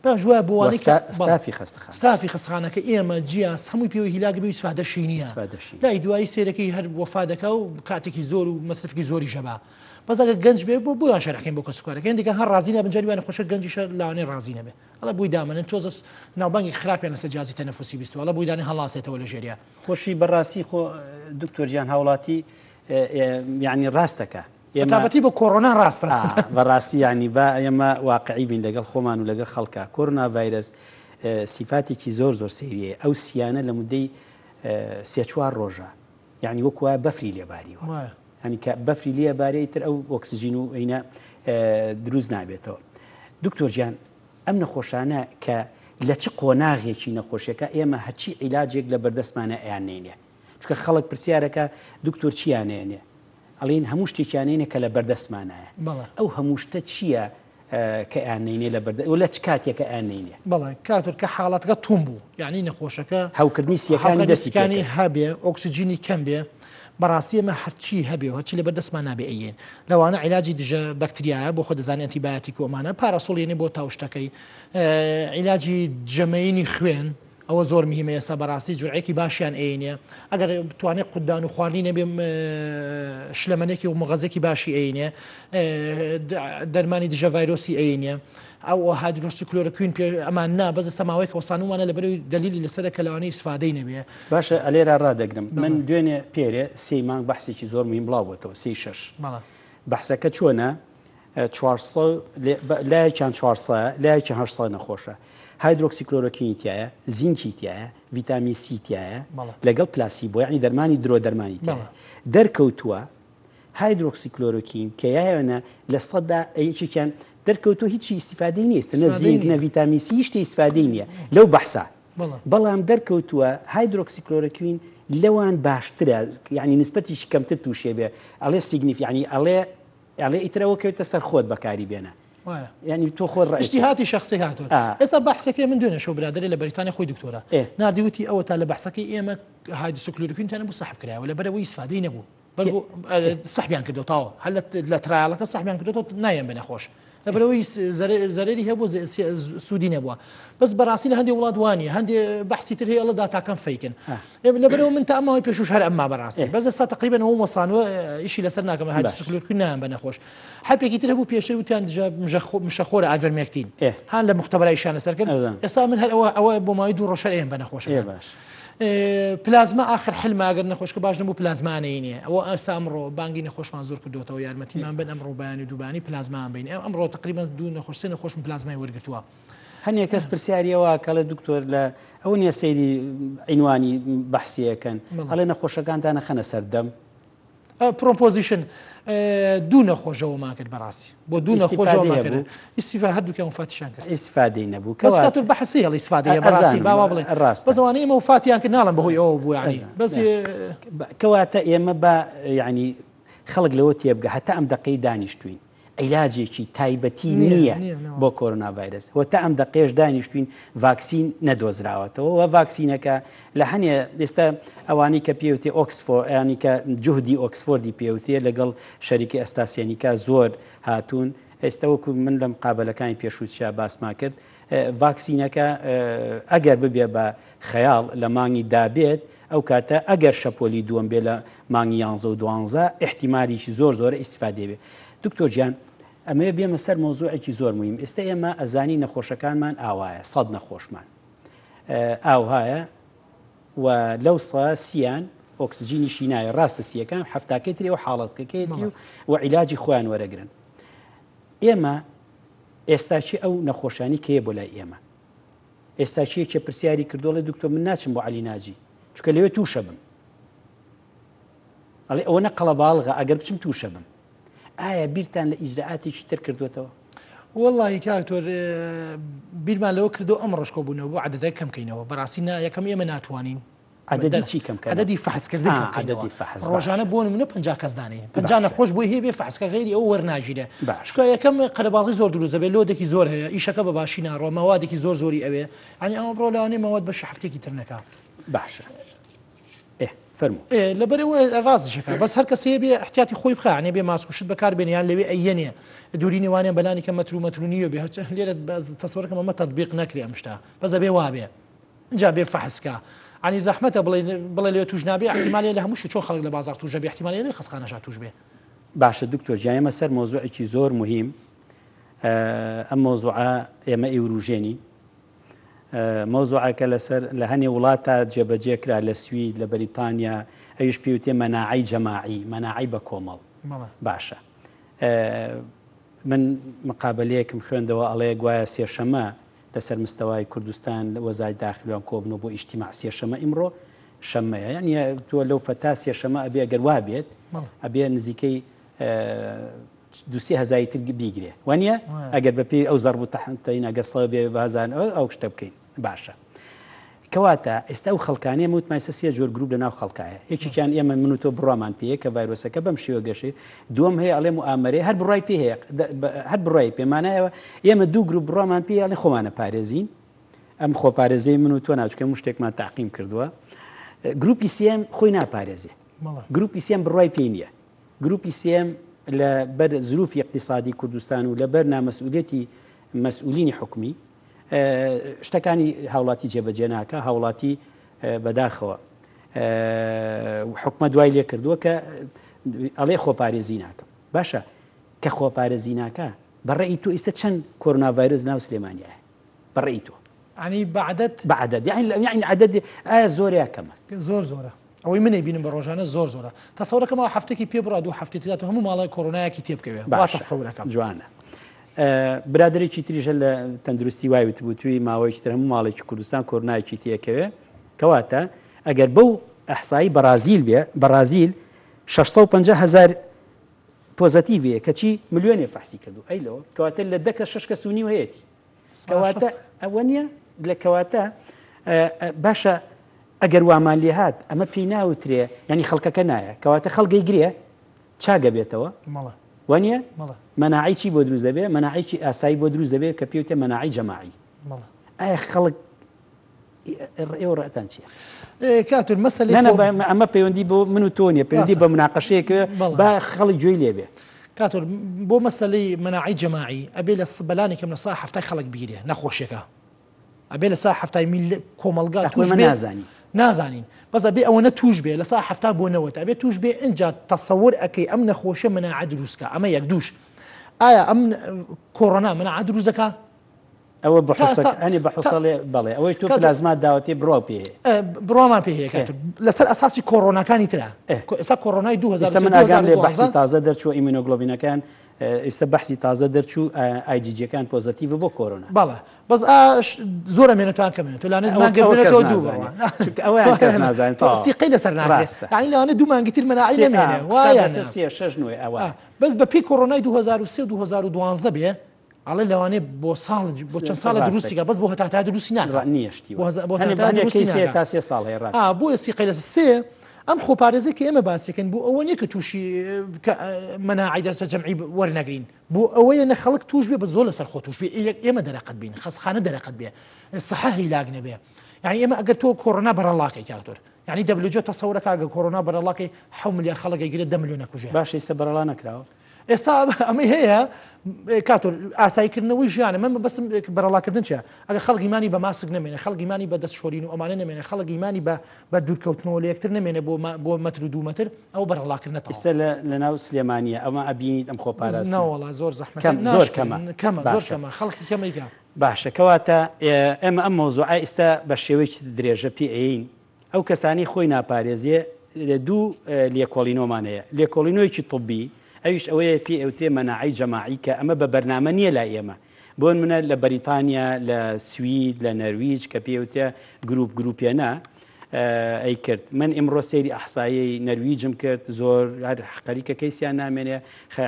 باش وایە بۆ وانەی کە ستافی خەستەخانە ستافی خەستەخانەکە ئێمە جیاس هەمووی پێوەی هیلاک بێ و ئیسفادەشی نییە ئیسفادەشی لای دوایی سەیرەکەی هەر وەفا دەکا و کاتێکی زۆر و مەسرفێکی زۆریش ئەبا بەس ئەگەر گەنج بێ بۆ بۆیان شەرحکەین بۆ کەسوکارەکە هەندێکیان هەر ڕازی نابن جاری وایە نەخۆشە گەنجیشە لەوانەیە ڕازی نەبێ ئەڵێ بۆی دامەنن تۆزە ناوبانگێکی خراپیان لەسەر جیازی تەنەفوسی بیستوە ئەڵێ بۆی دانێ هەڵاسێتەوە لە ژێریا. خۆشی بەڕاستی خۆ دکتۆر گیان هاوڵاتی یانی ڕاستەکە ئێمە بەتابەتی بۆ کۆرۆنا ڕاستە. بەڕاستی یانی با ئێمە واقعی بین لەگەڵ خۆمان و لەگەڵ خەڵکا کۆرۆنا ڤایرەس سیفاتێکی زۆر زۆر سەیری هەیە ئەو سیانە لە مدەی سێ چوار ڕۆژە یعنی وەکو وایە بەفری لێباریوە ینی کە بەفری لێ بارێ ئیتر ئەو ئۆکسجین و ئەینە دروست نابێتەوە دکتۆر گیان ئەم نەخۆشانە کە لە چ قۆناغێکی نەخۆشیەکە ئێمە هەرچی عیلاجێک لە بەردەستمانە ئەیان نینێ چونکە خەڵک پرسیارەکە دکتۆر چیان نێنێ ئەڵێن هەموو شتێکیان نێنێ کە لە بەردەستمانایە ئەو هەموو شتە چییە کە ئەیان نەینێ لە بەردە و لە چ کاتێکە ئەیان نەینێ؟ بەڵێ کاتۆر کە حاڵەتەکە توند بوو یعنی نەخۆشەکە هەوکردنی سیەکانی دەستی پێ هەبێ ئۆکسجینی کەم بێ بەڕاستی ئێمە هەرچی هەبێ و هەرچی لەبەر دەستمان نابێ ئەیێن لەوانە عیلاجی دژە بەکتریایە بۆ خۆ دەزانانی ئەنتیبایۆتیک و ئەمانە پاراسۆڵ یەنێ بۆ تاوشتەکەی عیلاجی دژەمەیینی خوێن ئەوە زۆر مهمە ئێستا بەڕاستی جورعەیەکی باشیان ئەینێ ئەگەر بتوانێت قودان و خواردنی نەبێ شلەمەنێکی و مغەزێکی باشی ئەینێ دەرمانی دژە ڤایرۆسی ئەینێ ئەو هایدرۆکسیکلۆرۆکوین پێ ئەمان نا بەس ئێستا ماوەیەکە وەستانومانە لەبەرەوەی دەلیلی لەسەرە کە لەوانەیە ئیسفادەی نەبێ. باشە ئەلێرا ڕادەگرم من دوێنێ پێرێ سێی مانگ بەحسێکی زۆر مهم بڵاو بۆتەوە سێی شەش بەحسەکە چۆنە 400 لایەکیان 400 لایەکی 800 نەخۆشە هایدرۆکسیکلۆرۆکینی تایە زینکی تایە ڤیتامین سی تایە لەگەڵ پلاسیبۆ یعنی دەرمانی درۆ دەرمانی تایە دەرکەوتووە هایدرۆکسیکلۆرۆکین کە یایانە لە سەدا یەکێکیان دەرکەوتووە هیچی ئیسیفادەی نیست نە زینک نە ڤیتامین سی هیچ شتێ ئیسفادەی نییە لەو بەحسا بەڵام دەرکەوتووە هایدرۆکسیکلۆرۆکوین لەوان باشترە یعنی نسبەتیشی کەمتر تووشێ بێ ئەڵێ signif یعنی ئەڵێ ئەڵێ ئیتر ئەوە کەوتە سەر خۆت بەکاری بێنە یعنی تۆ خۆت ڕای اجتهادی شخصی هاتوون ئێستا بەحسەکەی من دوێنێ شەو برادەرێ لە بەریتانیا خۆی دکتۆرە ناردی وتی ئەوە تا لە بەحسەکەی ئێمە هایدرۆکسیکلۆرۆکوین تیان بوو سەحب کرایەوە لەبەرئەوەی ئیسفادەی نەبوو سەحبیان کردو تاوە هەر لە trial ەکە سەحبیان کردو نایەن بە نەخۆش لەبەرەوەی زەرەری هەبوو سوودی نەبووە بەس بەڕاستی لە هەندێک وڵات وانە هەندێ بەحسی تر هەیە داتاکەم fake ن لەبەرەوە من تا ئەمەوەی پێشوش هەر ئەمما بەڕاستی بەس ئێستا تقریبا ئەوە وەسانوە ئیشی لەسەر ناکەم هایدرۆکسیکلۆرکوین نایەن بە نەخۆش حەپێکی تر هەبوو پێشتر وتیان دژە مشەخۆرە ئایڤەرمێکتین هان لە مختبەرایشیان لەسەر کرد ئێستا من هەر ئەوە ئەوە بۆ ماوەی دوو ڕۆژ هەر ئەیەم بە نەخۆش باش. پلازما ئاخر حلمە ئەگەر نەخۆشکە باش نەبوو پلازما نەینێ ئەوە ئەستا ئەمڕۆ بانگی نەخۆشمان زۆر کردوێتەوە یارمەتیمان بن ئەمڕۆ بەیانی دووبانی پلازمان بین ئەمڕۆ تقریبا دوو نەخۆش سێ نەخۆشم پلازمای وەرگتووە. هەنێ کەس پرسیاریەوە کەڵێ دکتۆر لە ئەوە نیە سەیری عینوانی بەحسیەکەن ئەڵێ نەخۆشەکانتان نەخەنە سەردەم prone position دوو نەخۆشەوەمان کرد بەڕاستی بۆ دوو نەخۆشەوەمان کرد ئیسیفا هەردووکیان وفاتیشان کرد ئیسفادەی نەبوو کە کاتور بەحسی هەڵ ئیسفادەیە بەڕاستی باوا بڵێ ڕاست بەس ئەوانەی ئێمە وفاتیان کرد ناڵم بەهۆی ئەوە بوو یعنی بەس کەواتە ئێمە بە یعنی خەڵک لەوە تێبگە هەتا ئەم دەقەی دانیشتوین عیلاجێکی تایبەتی نییە بۆ کۆرۆنا ڤایرەس و تا ئەم دەقەیەش دانیشتوین ڤاکسین نەدۆزراوەتەوە و ڤاکسینەکە لە هەنێ ئێستا ئەوانەی کە پێوتێ ئۆکسفۆ ئەیانی کە جوهدی ئۆکسفۆردی پێوتێ لەگەڵ شەریکی ئەستراسێنیکا زۆر هاتوون ئێستا وەکو من لەم قابلەکانی پێشووتشا باسما کرد ڤاکسینەکە ئەگەر ببێ بە خەیاڵ لە مانگی دابێت ئەو کاتە ئەگەر شەپۆلی دووەم بێ لە مانگی یانزە و دوانزە ئیحتیمالیکی زۆر زۆرە ئیستیفادەی بێ. دکتۆر گیان ئەمەوێ بێمە سەر مەوزوعێکی زۆر موهیم ئێستا ئێمە ئەزانی نەخۆشەکانمان ئاوایە سەد نەخۆشمان ئاوهایە و لەو سە سیان ئۆکسجینیشی نایە ڕاستە سیەکان هەفتاکەی تری ئەو حاڵەتەکەیەتی و و عیلاجی خۆیان وەرەگرن. ئێمە ئێستاکی ئەو نەخۆشانی کەیە بۆ لای ئێمە ئێستاکی یەکێ پرسیاری کردۆڵێ دکتۆر من ناچم بۆ عەلی ناجی چونکە لەوێ تووشە بم ئەڵێ ئەوە نە قەڵەباڵغە ئەگەر بچم تووشە بم ئایا بیرتان لە ئیجرائاتێکی تر کردوێتەوە؟ وەڵی کاکتۆر بیرمان لەوە کردو ئەم ڕۆژ کۆبوونەوە بۆ عەدەدە کەم کەینەوە بەڕاستی نا یەکەم ئێمە ناتوانین عەدەدی چی کەم کەنەوە؟ عەدەدی فەحس کردن کەم کەینەوە. عەدەدی فەحس باشە. ڕۆژانە بۆ نمونە 50 کەس دانێین. 50 نەخۆش بۆی هەیە بێ فەحس کە غەیری ئەوە وەرناگیرێ. باشە. چونکە یەکەم قەرەباڵغی زۆر دروست دەبێ، load ێکی زۆر هەیە، ئیشەکە بە باشی ناڕوا، مەوادێکی زۆر زۆری ئەوێ. یانی ئەمە بڕۆ لەوانەیە مەواد بەشی هەفتەیەکی تر نەکا. باشە. ئێ فەرموو. ئێ لەبەر ئەوە ڕاستیش ئەکا. بەس هەر کەسێ بێ ئیحتیاتی خۆی بخا، یانی بێ ماسک و شت بەکار بێنێ یان لەوێ ئەیەنێ دووری نێوانیان بەلانی کەم مەتر و مەتر و نیوە بێ. هەرچەند لێرە بەس تەسەوەرەکەم ئەمە تەتبیق نەکرێ ئەم شتە. بەس ئەبێ وابێ. ئینجا بێ فەحس کا. عنی زەحمەتە بڵێ بڵێ لەوێ توش نابێ احتیمال هەیە لە هەموو شوێ چۆن خەڵک لە بازاڕ توش دەبێ احتیمال هەیە لە خەستخانەشا توش بێ. باشە دکتۆر گیان ئێمە سەر مەوزوعێکی زۆر موهیم ئەم مەوزوعە ئێمە ئیوروژێنین مەوزوعەکە لەسەر لە هەنێ وڵاتە جێبەجێ کرا لە سوید لە بەریتانیا ئەویش پێوتێ مەناعەی جەماعی مەناعەی بە کۆمەڵ باشە من مقابلەیەکم خوێندەوە ئەڵێ گوایە سێشەمە لەسەر مستەوای کوردستان لە وەزای داخلیان کۆبنەوە بۆ ئیجتیماع سێشەمە ئیمڕۆ شەممەیە یعنی تۆ لەو فەتا سێشەمە ئەبێ ئەگەر وا بێت ئەبێ نزیکەی دوسێ هەزاری تر بیگرێ وانە ئەگەر بەپێی ئەو زەرب و تەحتین ئەگە سە بێ بازان ئەو شتە بکەین باشە. کەواتە ئێستا ئەو خەڵکانەی ئێمە وتمان ئێستا سێ جۆر گروپ لەناو خەڵکایە یەکێکیان ئێمە من و تۆ بڕوامان پێیە کە ڤایرۆسەکە بەم شێوە گەشەی دووەم هەیە ئەڵێ موئامەرەیە هەر بڕوای پێ هەیە هەر بڕوای پێ مانایەوە ئێمە دوو گروپ بڕوامان پێ ئەڵێ خۆمانە پارێزین ئەم خۆپارێزەی من و تۆ ناچکە شتێکمان تاقیم کردووە گروپی سێم خۆی ناپارێزێ گروپی سێم بڕوای پێ نییە گروپی سێم لە بەر زروفی اقتصادی کوردستان و لەبەر نامەسئولەتی مەسئولینی حکومی شتەکانی هاوڵاتی جێبەجێ ناکا هاوڵاتی بەداخەوە حکومە دوای لێ کردووە کە ئەڵێ خۆپارێزی ناکەم باشە کە خۆپارێزی ناکە بەڕێی تۆ ئیستا چەند کۆرۆنا ڤایرۆس ناو سلێمانیایە بەڕێی تۆ عنی بەعدەت بەعدەد یعنی عدد ئایا زۆر یا کەمە زۆر زۆرە ئەوەی من ئەیبینم بە ڕۆژانە زۆر زۆرە تەسەورەکەم ئەوە هەفتەکی پێ بڕا دوو هەفتەی تر هەموو ماڵە کۆرۆنایەکی تێ بکەوێ وا باشە تەسەورەکەم. جوانە برادەرێکی تریش هەر لە تەندروستی وای وتبوو توی ماوەیەکی تر هەموو ماڵێکی کوردستان کۆرۆنایەکی تێکەوێ کەواتە ئەگەر بەو ئەحسایی بەڕازیل بێ بەڕازیل 650 هزار پۆزەتیڤ هەیە کەچی ملیۆنێ فەحسی کردو ئەی لەوە کەواتە لە دە کەس شەش کەس و نیو هەیەتی کەواتە ئەوە نییە لە کەواتە باشە ئەگەر وامان لێ هات ئەمە پێی ناوترێ ینی خەڵکەکە نایە کەواتە خەڵگەی گرێ چاگە بێتەوە وانە مەناعی چی بۆ دروست دەبێ مەناعێکی ئاسایی بۆ دروست دەبێت کە پێوتێ مەناعی جەماعی ئایا خەڵک ئێوە ڕەتان چییە؟ کاتور مەسەلەی ئەمە پەیوەندی بۆ من و تۆ نیە پەیوەندی بە مناقەشەیەک با خەڵک گوێی لێبێ. کاتور بۆ مەسەلەی مەناعەی جەماعی ئەبێ لە بەلانی کەم لە سا حەفتای خەڵک بگیرێ نەخۆشیەکە ئەبێ لە سا حەفتای میل کۆمەڵگا توش بێ نازانی نازانین بەس ئەبێ ئەوەنە توش بێ لە سا حەفتا بۆ نەوەت ئەبێ توش بێ ئینجا تەسەور ئەکەی ئەم نەخۆشیە مەناعە دروستکە ئەمە یەک دووش ئایا ئەم کۆرۆنا مەناعە دروست دەکا ئەوە بە حوسەک ئەنی بە حوسەڵێ بەڵێ ئەوەی تۆ پلازما داوەتێ بڕوا پێ هەیە بڕوامان پێ هەیە کاتر لەسەر ئەساسی کۆرۆناکانی ترە ئێستا کۆرۆنای 2000 ئێستا من ئاگام لێ بەحسی تازە دەرچوو ئیمینۆگلۆبینەکان ئێستا بەحسی تازە دەرچوو ئایجیجیەکان پۆزەتیڤ بۆ کۆرۆنا بەڵێ بەس زۆر ئەمێنێتوان کەمێنێت تۆ لانێت مانگە بێنێتەوە دوو ئەوەیان کەس نازانێت سیقەی لەسەر ناکرێت یعنی لەوانەیە دوو مانگی تر مەناعەی نەمێنێ وایە سێ شەش نوێ ئەوە بەس بە پێی کۆرۆنای 2003 2012 بێ ئەڵێ لەوانەیە بۆ ساڵ بۆ چەند ساڵە دروستی کە بەس بۆ هەتا تا دروستی ناکا نییە شتی بۆ هەتا تا دروستی ناکا تا سێ ساڵ هەیە ڕاستە بۆیە سیقەی لەسەر سێ ئەم خۆپارێزی کە ئێمە باسیەکەین بۆ ئەوە نییە کە تووشی مەناعی دەستە جەمعی وەرنەگرین بۆ ئەوەیە نە خەڵک توش بێ بە زۆر لەسەر خۆ توش بێ ئێمە دەرەقەت بین خەسخانە دەرەقەت بێ سەحە هیلاک نەبێ یعنی ئێمە ئەگەر تۆ کۆرۆنا بەرەڵاکەی کاکتۆر یعنی دەبلوجۆ تەسەورەکە ئەگەر کۆرۆنا بەرەڵاکەی حەو ملیار خەڵک ئەیگرێت دە ملیۆن ئەکوژێ باشە ئێستا بەرەڵا نەکراوە ئێستا ئەمەی هەیە کاتۆر ئاساییکردنەوەی ژیانە من بەستم بەرەڵاکردن چیە ئەگەر خەڵک ئیمانی بە ماسک نەمێنێ خەڵک ئیمانی بە دەست شۆرین و ئەمانە نەمێنێ خەڵک ئیمانی بە بە دوورکەوتنەوە لە یەکتر نەمێنێ بۆ بۆ مەتر و دوو مەتر ئەو بەرەڵاکردنە تەواو. ئێستا لە لەناو سلێمانیە ئەمە ئەبینیت ئەم خۆپاراستنە؟ نەوەڵا زۆر زەحمەتە کەم زۆر کەمە کەمە زۆر باشە کەمە خەڵکی کەمەی کە. باشە کەواتە ئێمە ئەم مەوزوعە ئیستا بە شێوەیەکی درێژە پێ ئەیەین ئەو کەسانەی خۆی ناپارێزێ دوو لێکۆڵینەوەمان هەیە لێکۆڵینەوەیەکی طبی ئەویش ئەوەیە پێی ئەوترێ مەناعەی جەماعی کە ئەمە بە بەرنامە نییە لای ئێمە. بۆ نمونە لە بەریتانیا، لە سوید، لە نەرویج کە پێی ئەوترێ گروپ گروپێنە ئەیکرد. من ئیمڕۆ سەیری ئەحسایەی نەرویجم کرد زۆر هەر خەریکە کەیسیان نامێنێ،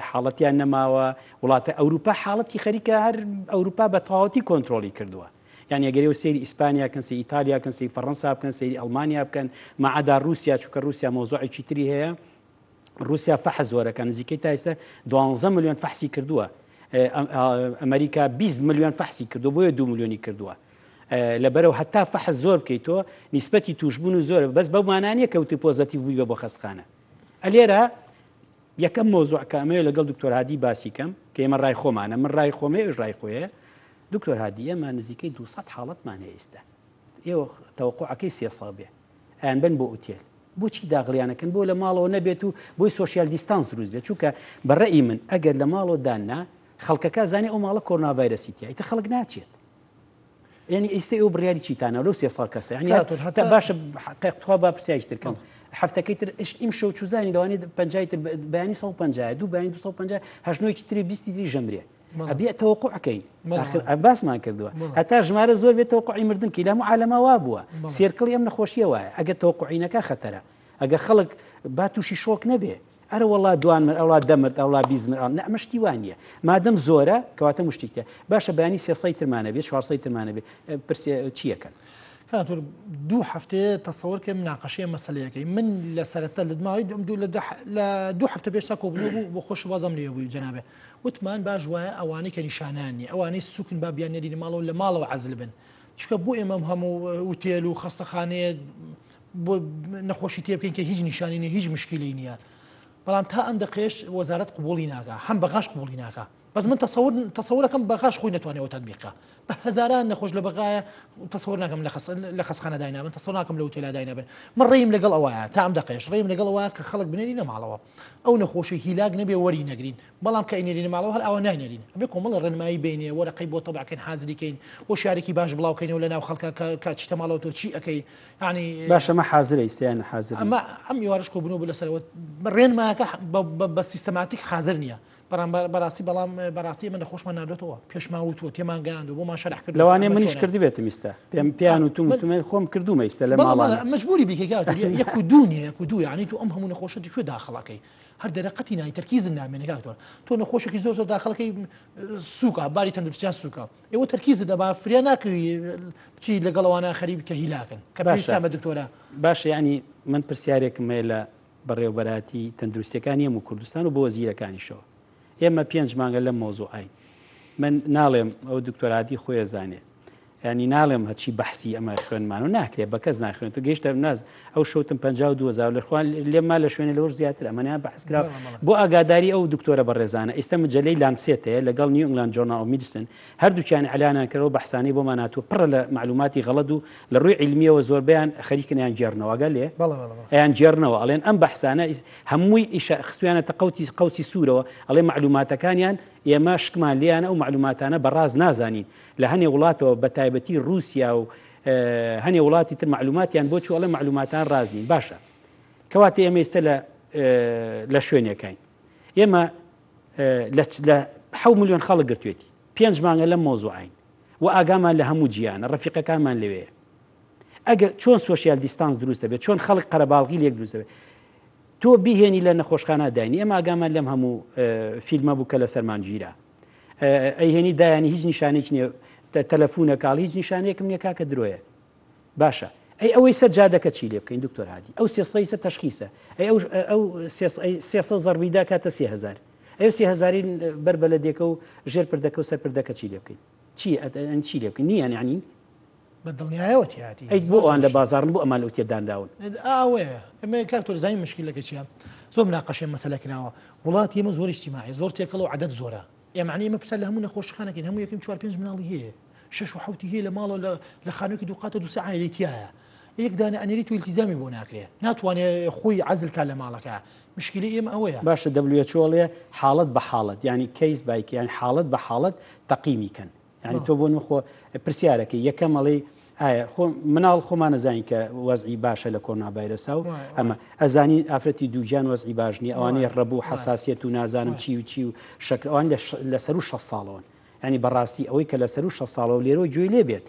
حاڵەتیان نەماوە. وڵاتە ئەوروپا حاڵەتی خەریکە هەر ئەوروپا بە تەواوەتی کۆنترۆڵی کردووە. یانی ئەگەر ئێوە سەیری ئیسپانیا بکەن، سەیری ئیتالیا بکەن، سەیری فەڕەنسا بکەن، سەیری ئەڵمانیا بکەن، ماعەدا ڕووسیا، چونکە ڕووسیا مەوزوعێکی تری هەیە. ڕووسیا فەحس زۆرەکە نزیکەی تا ئێستا دوانزە ملیۆن فەحسی کردووە. ئەمریکا 20 ملیۆن فەحسی کردو بۆیە 2 ملیۆنی کردووە. لەبەرەوە هەتا فەحس زۆر بکەیت تۆ نیسبەتی توشبوون و زۆرە بەس بەو مانانیە کەوتی پۆزەتیڤ بووی بە بۆ خەستخانە. ئەلێرە یەکەم مەوزوع کە ئەمەوێ لەگەڵ دکتۆر هادی باسی کەم کە ئێمە ڕای خۆمانە من ڕای خۆمێ ئەوش ڕای خۆیە دکتۆر هادی ئێمە نزیکەی 200 حاڵەتمان هەیە ئێستا ئێوە تەوەقوعەکەی 300 بێ ئەیان بن بۆ ئوتێل بۆچی داغلیانەکەن بۆ لە ماڵەوە نەبێت و بۆی social distance دروست بێت چونکە بە ڕەئی من ئەگەر لە ماڵەوە داننا خەڵکەکە زانێ ئەو ماڵە کۆرۆنا ڤایرەسی تیا ئیتر خەڵک ناچێت یعنی ئیستا ئێوە بڕیاری چیتانە لەو سێ ساڵ کەسە یعنی تا باشە تخوا با پرسیاری تر کەم هەفتەکەی تر ئیش ئیم شەو چوزانی لەوانەیە پەنجای تر بەیانی 150 دوو بەیانی 250 هەشت نۆیەکی تری بیستی تری ژەمرێ ئەبێ تەوەقوع کەین آخر باسمان کردووە هەتا ژمارە زۆر بێت تەوەقوعی مردن کی لە هەموو عالەما وا بووە سێرکڵی ئەم نەخۆشیە وایە ئەگەر تەوەقوعی نەکا خەتەرە ئەگەر خەڵک با تووشی شۆک نەبێ ئەرە وەڵا دوان مرد ئەوڵا دە مرد ئەوڵا 20 مرد نە ئەمە شتی وا نییە مادەم زۆرە کەواتە مشتێک تیا باشە بەیانی سێ سەی ترمانە بێ چوار سەی ترمانە بێ پرسێ چیەکەن کاک دوو هەفتەیە تەسەوەر کە مناقەشەی ئەم مەسەلەیەکەی من لە سەرەتا لە ماوەی دوو لە لە دوو هەفتە پێش تا کۆبوونەوە بوو بۆ خۆش بازم لێ بووی جەنابێ وتمان باش وایە ئەوانەی کە نیشانیان نییە ئەوانەی سوکن با بیان نێرینە ماڵەوە لە ماڵەوە عەزل بن چونکە بۆ ئێمە هەموو ئوتێل و خەستەخانەیە بۆ نەخۆشی تێ بکەین کە هیچ نیشانی نیە هیچ مشکلەی نییە بەڵام تا ئەم دەقێش وەزارەت قبوڵی ناکا هەم بەغاش قبوڵی ناکا بەس من تەسەور تەسەورەکەم بەغاش خۆی نەتوانێت ئەوە تەتبیقە بە هەزاران نەخۆش لە بەغایە تەسەور ناکەم لە خەس لە خەسخانە داینابن تەسەور ناکەم لە ئوتێلا داینابن من ڕێیم لەگەڵ ئەوەیە تا ئەم دەقێش ڕێیم لەگەڵ ئەوە کە خەڵک بنێرینە ماڵەوە ئەو نەخۆشی هیلاک نەبێ وەری نەگرین بەڵام کە ئەینێرینە ماڵەوە هەر ئاوا ناینێرین ئەبێ کۆمەڵە ڕێنمایی بینێ وەرەقەی بۆ تەبعکەین حازری کەین هۆشیارێکی باش بڵاو کەینەوە لە ناو خەڵکە کە چیتە ماڵەوە تۆ چی ئەکەی یعنی باشە ئەمە حازرە ئیستا یان حازر نییە؟ ئەمە ئەم ئێوارەش کۆبوونەوە بوو لەسەرەوە ڕێنمایەکە بە سیستەماتیک حازر نییە بەڵام بەڕاستی بەڵام بەڕاستی ئێمە نەخۆشمان ناردۆتەوە پێشمان وتووە تێمان گەیاندووە بۆمان شەرح کردووە لەوانەیە منیش کردبێتم ئیستا پێم پێیان وتوم وتم خۆم کردوومە ئیستا لە ماڵان مەجبوری بیکەی کاک یەک و دوو نییە یەک و دوو یعنی تۆ ئەم هەموو نەخۆشە کوێ داخڵەکەی هەر دەرەقەتی نای تەرکیزت نامێنێ کاک تۆ تۆ نەخۆشێکی زۆر زۆر داخڵەکەی سووکە باری تەندروستیان سووکە ئێوە تەرکیزت دەبا فریا ناکەوی بچی لەگەڵ ئەوانە خەریک کە هیلاکن کە پێویستیان بە دکتۆرە. باشە یانی من پرسیارێکم هەیە لە بەڕێوەبەراتی تەندروستیەکانی هەموو کوردستان و بۆ وەزیرەکانیشەوە ئێمە پێنج مانگە لەم مەوزوعین من ناڵێم ئەو دکتۆر هادی خۆی ئەزانێ ینی ناڵێم هەچی بەحسی ئەمە خوێنمان و ناکرێت بە کەس ناخوێن تو گەیشتە ناز ئەو شوتم 52 هزار لە خوان لێما لە شوێنە لەوەش زیاتر ئەمەیان بەحس کرا بۆ ئاگاداری ئەو دکتۆرە بەڕێزانە ئێستا مجلەی Lancet هەیە لەگەڵ New England Journal of Medicine هەردووکیان ئیعلانیان کردەوە بەحسانەی بۆمان هاتووە پڕە لە مەعلوماتی غەڵەت و لە ڕووی عیلمیەوە زۆربەیان خەریکن ئەیان گێڕنەوە ئەگەر لێ ئەیان گێڕنەوە ئەڵێن ئەم بەحسانە هەمووی ئیشە خستویانەتە قەوتی قەوسی سوورەوە ئەڵێ مەعلوماتەکانیان ئێمە شکمان لێیانە ئەو مەعلوماتانە بە ڕاست نازانین لە هەنێ وڵاتەوە بە تایبەتی ڕووسیا و هەنێ وڵاتی تر مەعلوماتیان بۆ چوو ئەڵێ مەعلوماتان ڕاست نین باشە کەواتە ئێمە ئێستا لە لە شوێنێکین ئێمە لە حەو ملیۆن خەڵک گرتوێتی پێنج مانگە لەم مەوزوعین و ئاگامان لە هەموو جیانە ڕەفیقەکانمان لەوێ ئەگەر چۆن social distance دروست دەبێت چۆن خەڵک قەرەباڵغی لێک دروست دەبێت تۆ بیهێنی لە نەخۆشخانە داینی ئێمە ئاگامان لەم هەموو فیلمە بوو کە لەسەرمان گیرا ئەیهێنی دایانی هیچ نیشانێک نییە تەلەفونە کاڵ هیچ نیشانێکم نییە کاکە درۆیە باشە ئەی ئەوەی سەر جادەکە چی لێ بکەین دکتۆر هادی ئەو سێ سەی سە تەشخیسە ئەی ئەو ئەو سێ سە زەربی دا کاتە 3000 ئەو سێ هەزاری بەر بەلەدێکە و ژێر پردەکە و سەر پردەکە چی لێ بکەین چی ئەن چی لێ بکەین نییە یعنی بە دڵنیایەوە تیاتی ئەی بۆ ئەوان لە بازاڕن بۆ ئەمان لەو تێدانراون ئاوەیە ئەمە کاک تۆ زانی مشکلەکە چییە زۆر مناقەشەی مەسەلە کراوە وڵاتی ئێمە زۆر ئیجتیماعی زۆر تێکەڵ و عەدەد زۆرە یەعنی ئێمە پرسیار لە هەموو نەخۆشخانەکەین هەموو یەکەم چوار پێنج مناڵی هەیە شەش و حەوتی هەیە لە ماڵەوە لە لە خانوویەکی دوو قاتە دوو سێ عایلەی تیایە یەک دانە ئەنێریت و ئیلتیزامی بۆ ناکرێ ناتوانێ خۆی عەزل کا لە ماڵەکە مشکیلەی ئێمە ئەوەیە. باشە WHO ئەڵێ حاڵەت بە حاڵەت یانی case by case یانی حاڵەت بە حاڵەت تەقیمی کەن یانی تۆ بۆ نمخۆ پرسیارەکەی یەکەم ئەڵێی. ئایا خۆ مناڵ خۆمان ئەزانین کە وەزعی باشە لە کۆرۆنا ڤایرۆسا و ئەمە ئەزانین ئافرەتی دووگیان وەزعی باش نییە ئەوانەی ڕەبوو حەساسیەت و نازانم چی و چی و شەکر ئەوان لە سەرو 6 ساڵەوەن ینی بەڕاستی ئەوەی کە لە سەرو 6 ساڵەوە لێرەوە گوێی لێ بێت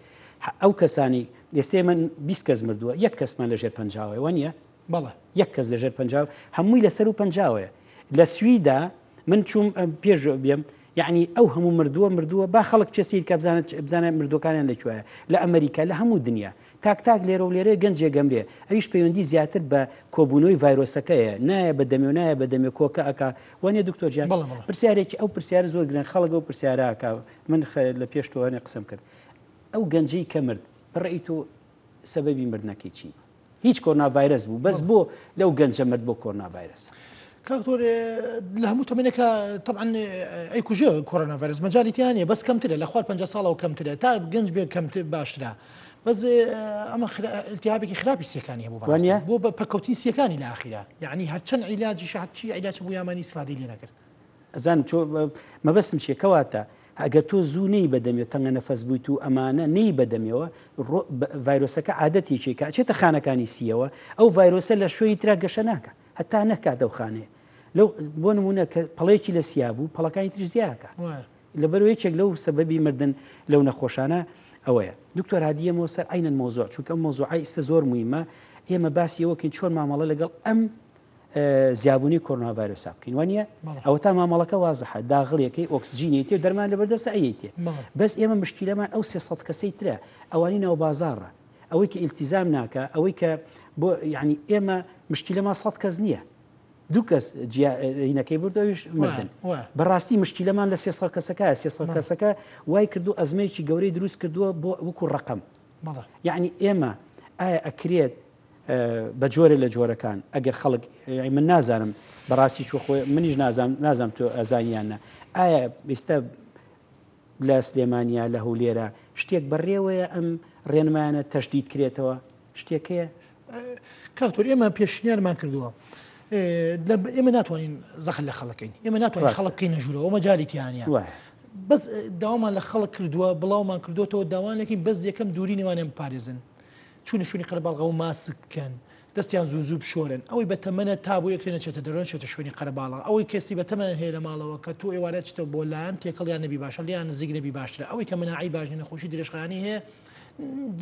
ئەو کەسانی ئێستێ من 20 کەس مردووە یەک کەسمان لەژێر پەنجاوەیە وانە بەڵێ. یەک کەس لەژێر 50 هەمووی لەسەر و پەنجاوەیە لە سویدا من چووم پێش بێم یعنی ئەو هەموو مردووە مردووە با خەڵک بچێ سیر کە بزانێت بزانێت مردووەکانیان لە کوێیە لە ئەمریکا لە هەموو دنیا تاک تاک لێرە و لێرە گەنجێ گەمرێ ئەویش پەیوەندی زیاتر بە کۆبوونەوەی ڤایرۆسەکەیە نایە بە دەمێ و نایە بە دەمێ کۆکە ئەکا وانە دکتۆر گیان بەڵێ بەڵێ. پرسیارێکی ئەو پرسیارە زۆر گرنگ خەڵک ئەو پرسیارە ئەکا من لە پێش تۆ هەنێ قسەم کرد ئەو گەنجەی کە مرد بەڕەئی تۆ سەبەبی مردنەکەی چی بوو؟ هیچ کۆرنا ڤایرەس بوو بەس بۆ لەو گەنجە مرد بۆ کۆرنا ڤایرەسە. کاک تۆر لە هەموو تەمەنێکا تەبعەن ئەیکوژێ کۆرۆنا ڤایرەس مەجالی تیا نییە بەس کەمترە لە خوار 50 ساڵەوە کەمترە تا گەنج بێ کەمتر باشترە بەس ئەمە التهابێکی خراپی سیەکانی هەبوو بەڕاستی بۆ بە پەکەوتنی سیەکانی لە ئاخیرا یعنی هەرچەند عیلاجی هەرچی عیلاج بوو یامانی ئیسفادەی لێ نەکرد. ئەزانم تۆ مەبەستم چیە کەواتە ئەگەر تۆ زوو نەی بەدەمێ تەنگە نەفەس بوویت و ئەمانە نەی بەدەمێەوە ڤایرۆسەکە عادەتێکی کە ئەچێتە خانەکانی سیەوە ئەو ڤایرۆسە لە شوێنی ترا گەشە ناکە هەتا نەکات ئەو خانەیە لەو بۆ نمونە کە پەڵەیەکی لە سیا بوو پەڵەکانی تری زیاکە لەبەرو یەکێک لەو سەبەبی مردن لەو نەخۆشانە ئەوەیە دکتۆر هادیەمەوە سەر عینەن مۆزۆع چونکە ئەم مۆزوعە ئیستا زۆر مهمە ئێمە باسی ئەوەکەین چۆن مامەڵە لەگەڵ ئەم زیابوونی کۆرۆنا ڤایرۆسا بکەین وانە ئەوە تا مامەڵەکە وازحە داغڵیەکەی ئۆکسجینێتی و دەرمان لەبەردەستە ئەیتێ بەس ئێمە مشکیلەمان ئەو 300 کەسەی ترە ئەوانی ناو بازاڕە ئەوەی کە ئیلتیزام ناکە ئەوەی کە بۆ یعنی ئێمە مشکیلەمان 100 کەس نییە دوو کەس هینەکەی برد ئەویش مردن بەڕاستی مشکیلەمان لە 300 کەسەکە 300 کەسەکە وای کردو ئەزمەیەکی گەورەی دروست کردووە بۆ وەکو ڕقم یعنی ئێمە ئایا ئەکرێت بە جۆرێ لە جۆرەکان ئەگەر خەڵک من نازانم بەڕاستی چۆ خۆی منیش نازانم نازانم تۆ ئەزانیان نە ئایا ئێستا لە سلێمانیا لە هەولێرە شتێک بەڕێوەیە ئەم ڕێنمایانە تەشدید کرێتەوە شتێک هەیە؟ کاک ئێمە پێشنیارمان کردووە ئێمە ناتوانین زەخل لە خەڵکەین ئێمە ناتوانین خەڵک بکەینە ژوورەوە مەجالی تیانە بەس داوامان لە خەڵک کردووە بڵاومان کردوێتەوە داوانێکی بەس یەکەم دووری نێوانیان بپارێزن چوونە شوێنی قەرەباڵغە و ماسک بکەن، دەستیان زوو زوو بشۆرن، ئەوەی بەتەمەنە تا بۆ یەکتر نەچێتە دەرەوە نەچێتە شوێنی قەرەباڵغ، ئەوەی کەسی بەتەمەنت هەیە لە ماڵەوە کە تۆ ئێوارە ئەچیتەوە بۆ لایان تێکەڵیان نەبی باشە لێیان نزیک نەبی باشترە، ئەوەی کە مەناعەی باش نیە نەخۆشی درێژخایەنی هەیە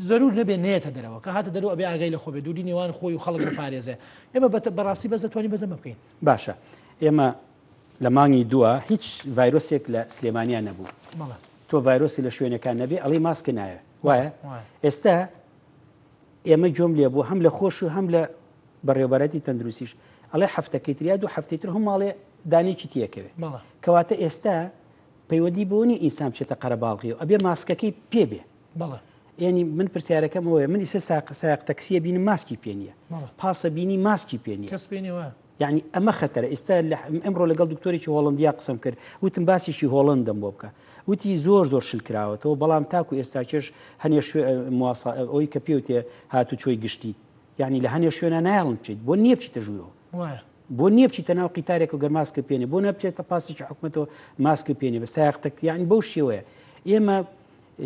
زەرور نەبێ نەیەتە دەرەوە، کە هاتە دەرەوە ئەبێ ئاگای لە خۆ بێ دووری نێوان خۆی و خەڵک بپارێزێ، ئێمە بەڕاستی بەس دەتوانین بەس ئەمە بکەین. باشە ئێمە لە مانگی دووە هیچ ڤایرۆسێک لە سلێمانیا نەبوو تۆ ڤایرۆسی لە شوێنەکان نەبێ ئەڵێی ماسک نایە وایە ئێستا ئێمە گوێم لێ بوو هەم لە خۆش و هەم لە بەڕێوبەرەتی تەندروستیش ئەڵێ هەفتەکەی تر یا دوو هەفتەی تر هەم ماڵێ دانێکی تێکەوێ کەواتە ئێستا پەیوەندی بۆنی ئینسان بچێتە قەرەباڵغی و ئەبێ ماسکەکەی پێ بێ ینی من پرسیارەکەم ئەوەیە من ئیسە ساق سایق تەکسیە بینم ماسکی پێ نییە پاسە بینی ماسکی پێ نییە کەس پێ نییە یعنی ئەمە خەتەرە ئێستا ئەمڕۆ لەگەڵ دکتۆرێکی هۆڵندیا قسەم کرد وتم باسێکی هۆڵندم بۆ بکە وتی زۆر زۆر شل کراوەتەوە بەڵام تاکو ئێستا کێش هەنێ ئەوی کە پێوتێ هاتوچۆی گشتی یعنی لە هەنێ شوێنە نایڵن بچیت بۆ نییە بچیتە ژوورەوە بۆ نییە بچیتە ناو قیتارێک و گەر ماسک پێێنێ بۆ نەبچێتە پاسێکی حکومەتەوە ماسک پێێنێ بە سایق تەک یعنی بەو شێوەیە ئێمە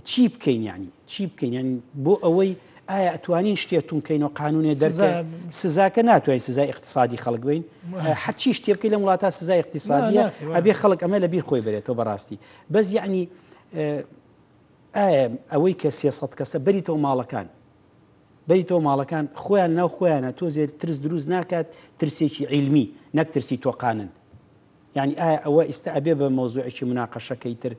چی بکەین یانی چی بکەین یان بۆ ئەوەی ئایا ئەتوانین شتێ تونکەین و قانونێ دەرکە سزاکە ناتوانین سزای اقتصادی خەڵک بین هەرچی شتێ بکەی لەم وڵاتە سزای اقتصادیە ئەبێ خەڵک ئەمە لە بیر خۆی بێتەوە بەڕاستی بەس یعنی ئایا ئەوەی کە 300 کەسە بەریتەوە ماڵەکان بەریتەوە ماڵەکان خۆیان ناو خۆیانە تۆزێ ترس دروست ناکات ترسێکی عیلمی نەک ترسی تۆقانن یانی ئایا ئەوە ئیستا ئەبێ بە مەوزوعێکی مناقەشە کە ئیتر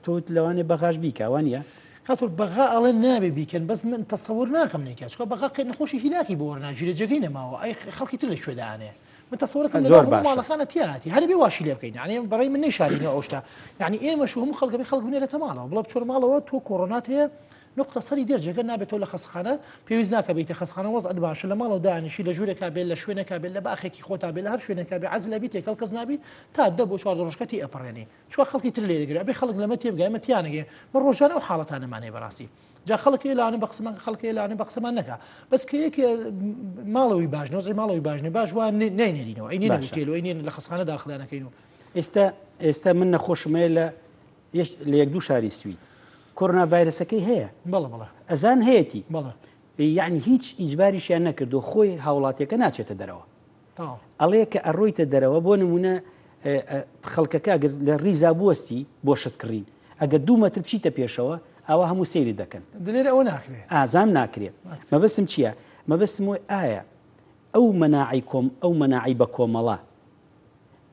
تۆ وت لەوانەیە بەغاش بیکا وانیە؟ کاک بەغا ئەڵێن نابێ بیکەن بەس من تەسەور ناکەم نەیکا چونکە بەغا قەت نەخۆشی هیلاکی بۆ وەرناگیرێ جێگەی نەماوە ئەی خەڵکی تر لە کوێ دائەنێ من تەسەورەکەم زۆر لەناو هەموو باشە. ماڵەکانە تیاتی هەر بێ واشی لێ بکەین یعنی بەڕێی من نەیشارینەوە ئەو شتە یعنی ئێمەش و هەموو خەڵکە بێ خەڵک بنێرێتە ماڵەوە بڵێ بچۆرە ماڵەوە تۆ کۆرۆنات هەیە نوقتە سەری دێر جێگە نابێت تۆ لە خەستخانە پێویست ناکە بیتە خەستخانە وەزعت باشە لە ماڵەوە دانیشی لە ژوورێکا بێت لە شوێنێکا بێت لە باخێکی خۆتا بێت لە هەر شوێنێکا بێ عەزل ئەبی تێکەڵ کەس نابی تا دە بۆ 14 ڕۆژکە تی ئەپەڕێنی چوە خەڵکی تر لێ دەگرێ ئەبێ خەڵک لەمە تێبگا ئێمە تیانەگەین من ڕۆژانە ئەو حاڵەتانەمان هەیە بەڕاستی جا خەڵک هەیە لەوانە بە قسەمان خەڵک هەیە لەوانە بە قسەمان نەکا بەس کە یەکێ ماڵەوەی باش نۆزعی ماڵەوەی باش نیە باش وا ناینێرینەوە ئەی نێنە باشە. وتێل و ئەی نێنە لە خەستخانە داخلیان ئەکەین و ئێستا ئێستا من نەخۆشم هەیە لە لە یەک دوو شاری سوید. کۆرۆنا ڤایرەسەکەی هەیە. بەڵێ بەڵێ. ئەزان هەیەتی. بەڵێ. یەعنی هیچ ئیجباریشیان نەکردووە خۆی هاوڵاتیەکە ناچێتە دەرەوە. تەواو. ئەڵێ کە ئەڕۆیتە دەرەوە بۆ نمونە خەڵکەکە ئەگەر لە ڕیزا بوەستی بۆ شت کڕین ئەگەر دوو مەتر بچیتە پێشەوە ئاوا هەموو سەیرت دەکەن. دلێر ئەوە ناکرێ. ئازام ناکرێ. مەبەستم چییە؟ مەبەستم وەی ئایا ئەو مەناعەی کۆم ئەو مەناعەی بە کۆمەڵە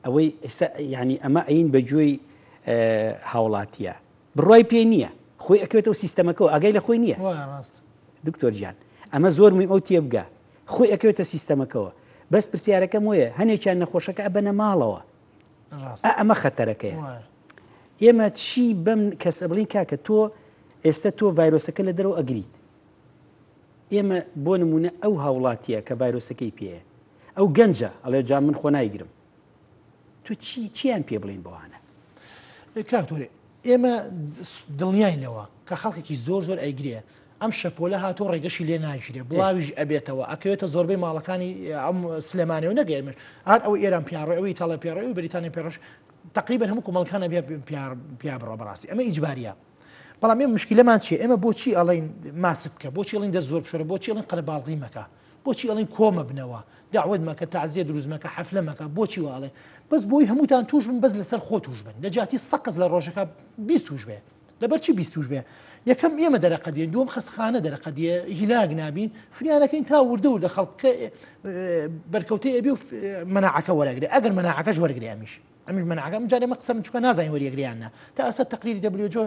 ئەوەی ئێستا یعنی ئەمە ئەین بە گوێی هاوڵاتیە بڕوای پێ نییە خۆی ئەکەوێتەوە سیستەمەکەەوە ئاگای لە خۆی نییە دکتۆر گیان ئەمە زۆر مهم ئەو تێبگە خۆی ئەکەوێتە سیستەمەکەەوە بەس پرسیارەکەم وەیە هەنێکیان نەخۆشەکە ئەبەنە ماڵەوە ئەمە خەتەرەکەیە ئێمە چی بەم کەسە بڵین کاکە تۆ ئێستا تۆ ڤایرۆسەکە لە دەرەوە ئەگریت ئێمە بۆ نمونە ئەو هاوڵاتیە کە ڤایرۆسەکەی پێیە ئەو گەنجە ئەڵێ جا من خۆ نایگرم تۆ چی چیان پێ بڵین بەوانە؟ کاک تۆرێ ئێمە دڵنیاین لەوە کە خەڵکێکی زۆر زۆر ئەیگرێ ئەم شەپۆلە هاتوو ڕێگەشی لێ ناگیرێ بڵاویش ئەبێتەوە ئەکەوێتە زۆربەی ماڵەکانی ئەم سلێمانی و نەگەرمش هەر ئەو ئێران پیاڕێ ئەوی ئیتاڵیا پیاڕێ ئەوی بەریتانیا پیاڕش تقریبا هەموو کۆمەڵکانە پیا بڕۆ بەڕاستی ئەمە ئیجباریە بەڵام ئێمە مشکلەمان چیە ئێمە بۆچی ئەڵێین ماسک بکە بۆچی ئەڵێن دەست زۆر بشۆرە بۆچی ئەڵێن قەرەباڵغی مەکە بۆچی ئەڵێن کۆمەبنەوە داوت مەکە تەعزیە دروست مەکە حەفلە مەکە بۆچی وا ئەڵێن بەس بۆی هەمووتان توش بن بەس لەسەر خۆ توش بن لە جیاتی سە کەس لە ڕۆژەکە 20 توش بێ لەبەر چی 20 توش بێ یەکەم ئێمە دەرەقەدیە دووەم خەستخانە دەرەقەدیە هیلاک نابین فریانەکەین تا وردە وردە خەڵکە بەرکەوتەی ئەبێ و مەناعەکە وەرەگرێ ئەگەر مەناعەکەش وەرگرێ ئەمیش ئەمیش مەنعەکە ئەم جارێ من قسەم چونکە نازانین وەریەگرێ یان نا تا ئێستا تەقریری WHO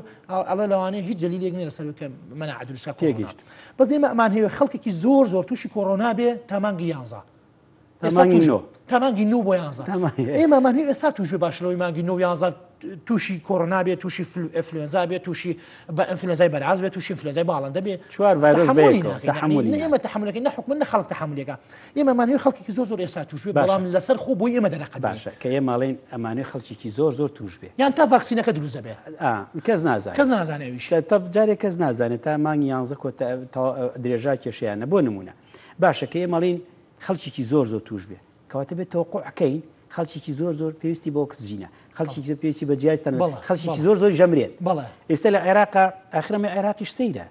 ئەڵێ لەوانەیە هیچ دەلیلێک نییە لەسەر کە مەناعە دروست کە کۆرۆنا تێگەیشتم. بەس ئێمە ئەمان هەیە خەڵکێکی زۆر زۆر تووشی کۆرۆنا بێ تا مانگی یانزە تا ئێستا مانگی تووش نۆ. تا مانگی نۆ بۆ یانزە تا مانگی- ئێمە ئەمان هەیە ئێستا تووش بێ باشتر لەوەی مانگی نۆ و یانزە تووشی کۆرۆنا بێ تووشی ئەنفلۆنزا بێ تووشی بە ئەنفلۆنزای بەراز بێ تووشی ئەنفلۆنزای باڵندە بێ چوار ڤایرۆس تەحەمولی بەیەکەوە ناکەین. تەحەمولی نە ناکەین. ئێمە تەحەمولەکەین نە حکومەت نە خەڵک تەحەمولەکە ئێمە ئەمان هەیە خەڵکێکی زۆر زۆر ئێستا تووش بێ بەڵام لەسەر خۆ بۆی ئێمە دەرەقەت باشە کە ئێمە ئەڵێین ئەمانەی خەڵکێکی زۆر زۆر تووش بێ یان تا ڤاکسینەکە دروست دەبێ کەس نازانێت کەس نازانێ ئەویش تا جارێک کەس نازانێت تا مانگی یانزە کۆتا درێژا کێشیانە بۆ نمونە باشە کە ئێمە ئەڵێین خەڵکێکی زۆر زۆر تووش بێ کەواتە بێت تەوەقوع کەین خەڵکێکی زۆر زۆر پێویستی بە ئۆکسجینە خەڵکێکی زۆر پێویستی بە جیاز تەنە خەڵکێکی زۆر زۆر ژەمرێت ئێستا لە عێراقا ئاخرەمە عێراقیش سەیرە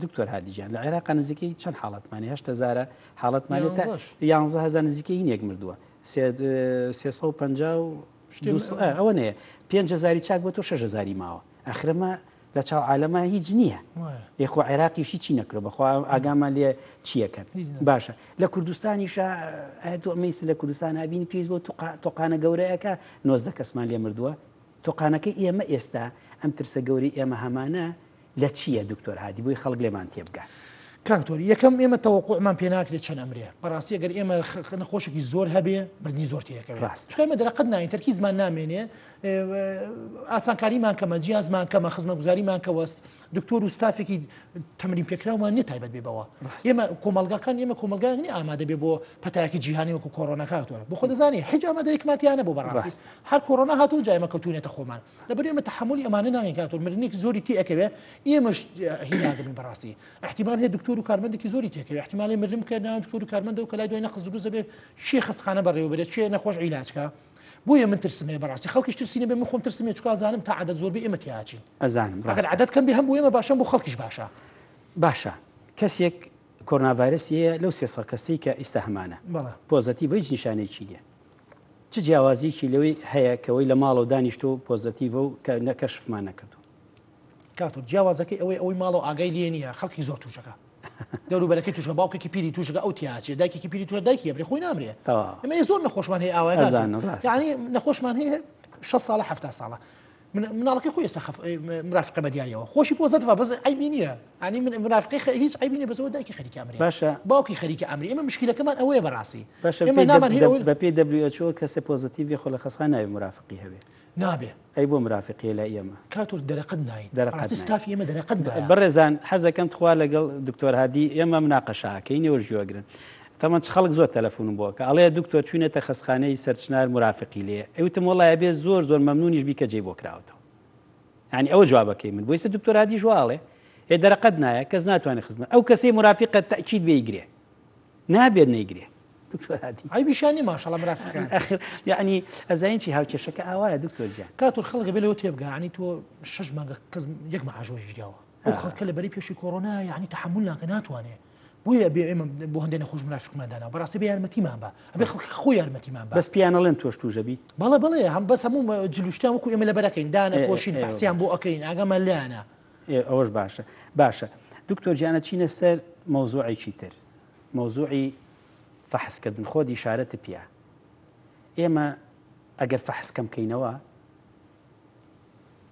دکتۆر هادی گیان لە عێراقا نزیکەی چەند حاڵەتمان هەیە؟ 8000 حاڵەتمان هەیە تا 11000 نزیکەی هینێک مردووە 350 و ئەوە نەیە 5000 چاک بۆ تۆ 6000 ماوە ئەخرەمە لە چاو عالەمە هیچ نییە یخۆ عێراقیش هیچی نەکرۆ بەخوا ئاگامان لێ چیەکەن باشە لە کوردستانیشە تۆ ئەمەیس لە کوردستان ئابینی پێویست بۆ تۆقانە گەورەیەکە 90 کەسمان لێ مردووە تۆقانەکەی ئێمە ئێستا ئەم ترسە گەورەی ئێمە هەمانە لە چیە دکتۆر هادی بۆی خەڵک لێمان تێبگا. کاک تۆر یەکەم ئێمە تەوەقوعمان پێ ناکرێت چەند ئەمرێ بەڕاستی ئەگەر ئێمە نەخۆشێکی زۆر هەبێ مردنی زۆر تێکەوێت ڕاستە. چونکە ئێمە دەرەقەت ناین تەرکیزمان نامێنێ ئاسانکاریمان کەمە جیازمان کەمە خزمەتگوزاریمان کە وەست دکتۆر و ستافێکی تەمرین پێکراومان نییە تایبەت بێ بەوە ئێمە کۆمەڵگاکان ئێمە کۆمەڵگایەک نییە ئامادە بێ بۆ پەتایەکی جیهانی وەکو کۆرۆنا کاک تۆر بۆ خۆ دەزانی هیچ ئامادەیەکمان تیا نەبوو بەڕاستی هەر کۆرۆنا هاتوو جا ئێمە کەوتوینەتە خۆمان لەبەر ئێمە تەحەمولی ئەمانە ناکەین کاک تۆر مردنێکی زۆری تێ ئەکەوێ ئێمەش هیلاک بین بەڕاستی احتیمال هەیە دکتۆر و کارمەندێکی زۆری تێکەوێ احتیمال هەیە مردن بکە ناو دکتۆر و کارمەندەوە کە لای دوای نەقس دروست دەبێت کێ خەستخانە بەڕێوە بەرێت کێ نەخۆش عیلاج کا بۆیە من ترسم هەیە بەڕاستی خەڵکیش ترسی نەبێ من خۆم ترسم هەیە چونکە ئەزانم تا عەدەد زۆر بێ ئێمە تیاچین ئەزانم ئەگەر ڕاستە عەدەد کەم بێ هەم بۆ ئێمە باشە هەم بۆ خەڵکیش باشە باشە کەسێک کۆرۆنا ڤایرەسی هەیە لەو 300 کەسەی کە ئیستا هەمانە بەڵێ پۆزەتیڤ هیچ نیشانەیەکی نییە چ جیاوازیەکی لەوەی هەیە کەوەی لە ماڵەوە دانیشتوە و پۆزەتیڤە و کە نە کەشفمان نەکردوە؟ کاک تۆ جیاوازەکەی ئەوەی ئەوەی ماڵەوە ئاگای لێ نییە خەڵکی زۆر توشەکە دەوروبەرەکەی توشە باوکێکی پیری توشەکە ئەو تیاچێ دایکێکی پیری توشە دایکی ئەمرێ خۆی نامرێ تەواو ئێمە زۆر نەخۆشمان هەیە ئاوایە ئەزانم ڕاستە یعنی نەخۆشمان هەیە 6 ساڵە 70 ساڵە مناڵەکەی خۆی ئێستا مرافقە بە دیاریەوە خۆشی پۆزەتڤە بەس عەیبی نییە ینی من مرافقی هیچ عەیبی نییە بەس ئەوە دایکی خەریکە ئەمرێ باشە باوکی خەریکە ئەمرێ ئێمە مشکلەکەمان ئەوەیە بەڕاستی باشە ئێمە نامان هەیە بە پێی WHO کەسە پۆزەتیڤی خۆ لە خەسخان نابێ مرافقی هەبێ نابێ ئەی بۆ مرافقیە لای ئێمە کاتۆر دەرەقەت ناین دەرەقەت بەڕاستی ناین. ستافی ئێمە دەرەقەت نایە بەڕێزان حەزەکەم تخوا لەگەڵ دکتۆر هادی ئێمە مناقەشە ئەکەین ئێوەش گوێگرن تەمەن چ خەڵک زۆر تەلەفونم بۆ ئەکا ئەڵێ دکتۆر چوینەتە خەستخانەی سەرچنار مرافقی لێیە ئەوتم وەڵا ئەبێ زۆر زۆر مەمنونیش بی کە جێی بۆ کراوەتەوە یعنی ئەوە جوابەکەی من بۆیسە دکتۆر هادیش وا ئەڵێ ئێ دەرەقەت نایە کەس ناتوانێت خزمەت ئەو کەسەی مرافقە تەئکید بێ ئیگرێ نابێت نەیگرێ. دکتۆر هادی عەیبیشیان نیە ماشەڵا مرافقیان. ئەخر یەعنی ئەزانی چی هاوکێشەکە ئاوایە دکتۆر گیان. کاک تۆ خەڵک ئەبێ لەوە تێبگا یەعنی تۆ شەش مانگە کەس یەک مەعاش وەرگیراوە ئەو خەڵکە لە بەری پێشی کۆرۆنا یەعنی تەحەمول ناکە ناتوانێ بۆیە ئەبێ ئێمە بۆ هەندێ نەخۆش مرافقمان دانا بەڕاستی بێ یارمەتیمان بە ئەبێ خەڵک خۆ یارمەتیمان بە بەس پیان ئەڵێن تۆش توژەبی بەڵێ بەڵێ هەم بەس هەموو جلوشتیان وەکو ئێمە لەبەرەکەین دانە پۆشین فەحسیان بۆ ئەکەین ئاگامان لێیانە ئەوەش باشە باشە دکتۆر گیانە چینە سەر مەوزوعێکی تر مەوزوعی فەحس کردن خۆت ئیشارەت پیا ئێمە ئەگەر فەحس کەم کەینەوە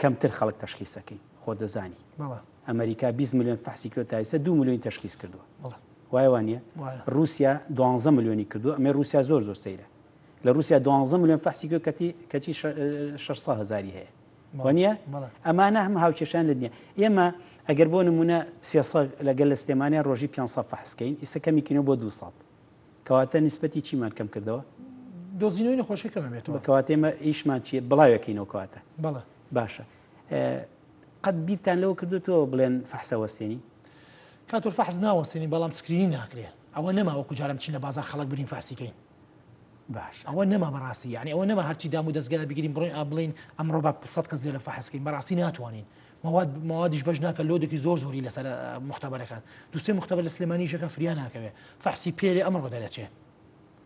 کەمتر خەڵک تەشخیسەکەین خۆ دەزانی ئەمریکا 20 میلیۆن فەحسی کرد تا ئێستا 2 میلیۆنی تەشخیص کردووە وایە وانە رووسیا 12 میلیۆنی کردووە ئەمێ رووسیا زۆر زۆر سەیرە لە رووسیا 12 میلیۆن فەحسی کرد کەتی کەچی 600 هزاری هەیە وانە ئەمانە هەم هاوکێشان لە دنیا ئێمە ئەگەر بۆ نمونە 300 لەگەل لە سلێمانیا ڕۆژی 500 فەحسکەین ئیستا کەمیکەینەوە بۆ 200 کەواتە نیسبەتی چیمان کەم کردەوە؟ دۆزینەوەی نەخۆشی کەم ئەبێتەوە. کەواتە ئێمە ئیشمان چییە؟ بڵاوێکەینەوە کەواتە. بەڵێ. باشە قەت بیرتان لەوە کردوتەوە بڵێن فەحسە وەستێنی؟ کاتۆر فەحس ناوەستێنی بەڵام screening ناکرێ ئەوە نەما وەکو جاران بچین لە بازار خەڵک برین فەحسی کەین. باشە. ئەوە نەما بەڕاستی یعنی ئەوە نەما هەرچی دام و دەستگا بگرین بڕۆین ئا بڵێین ئەمڕۆ با سەد کەس لێرە فەحس کەین بەڕاستی ناتوانین مەواد مەوادیش بەش ناکە لۆدێکی زۆر زۆری لەسەر مختبەرەکان دوو سێ مختبەر لە سلێمانی ئیشەکە فریا ناکەوێ فەحسی پێرێ ئەمڕۆ دەرەچێ.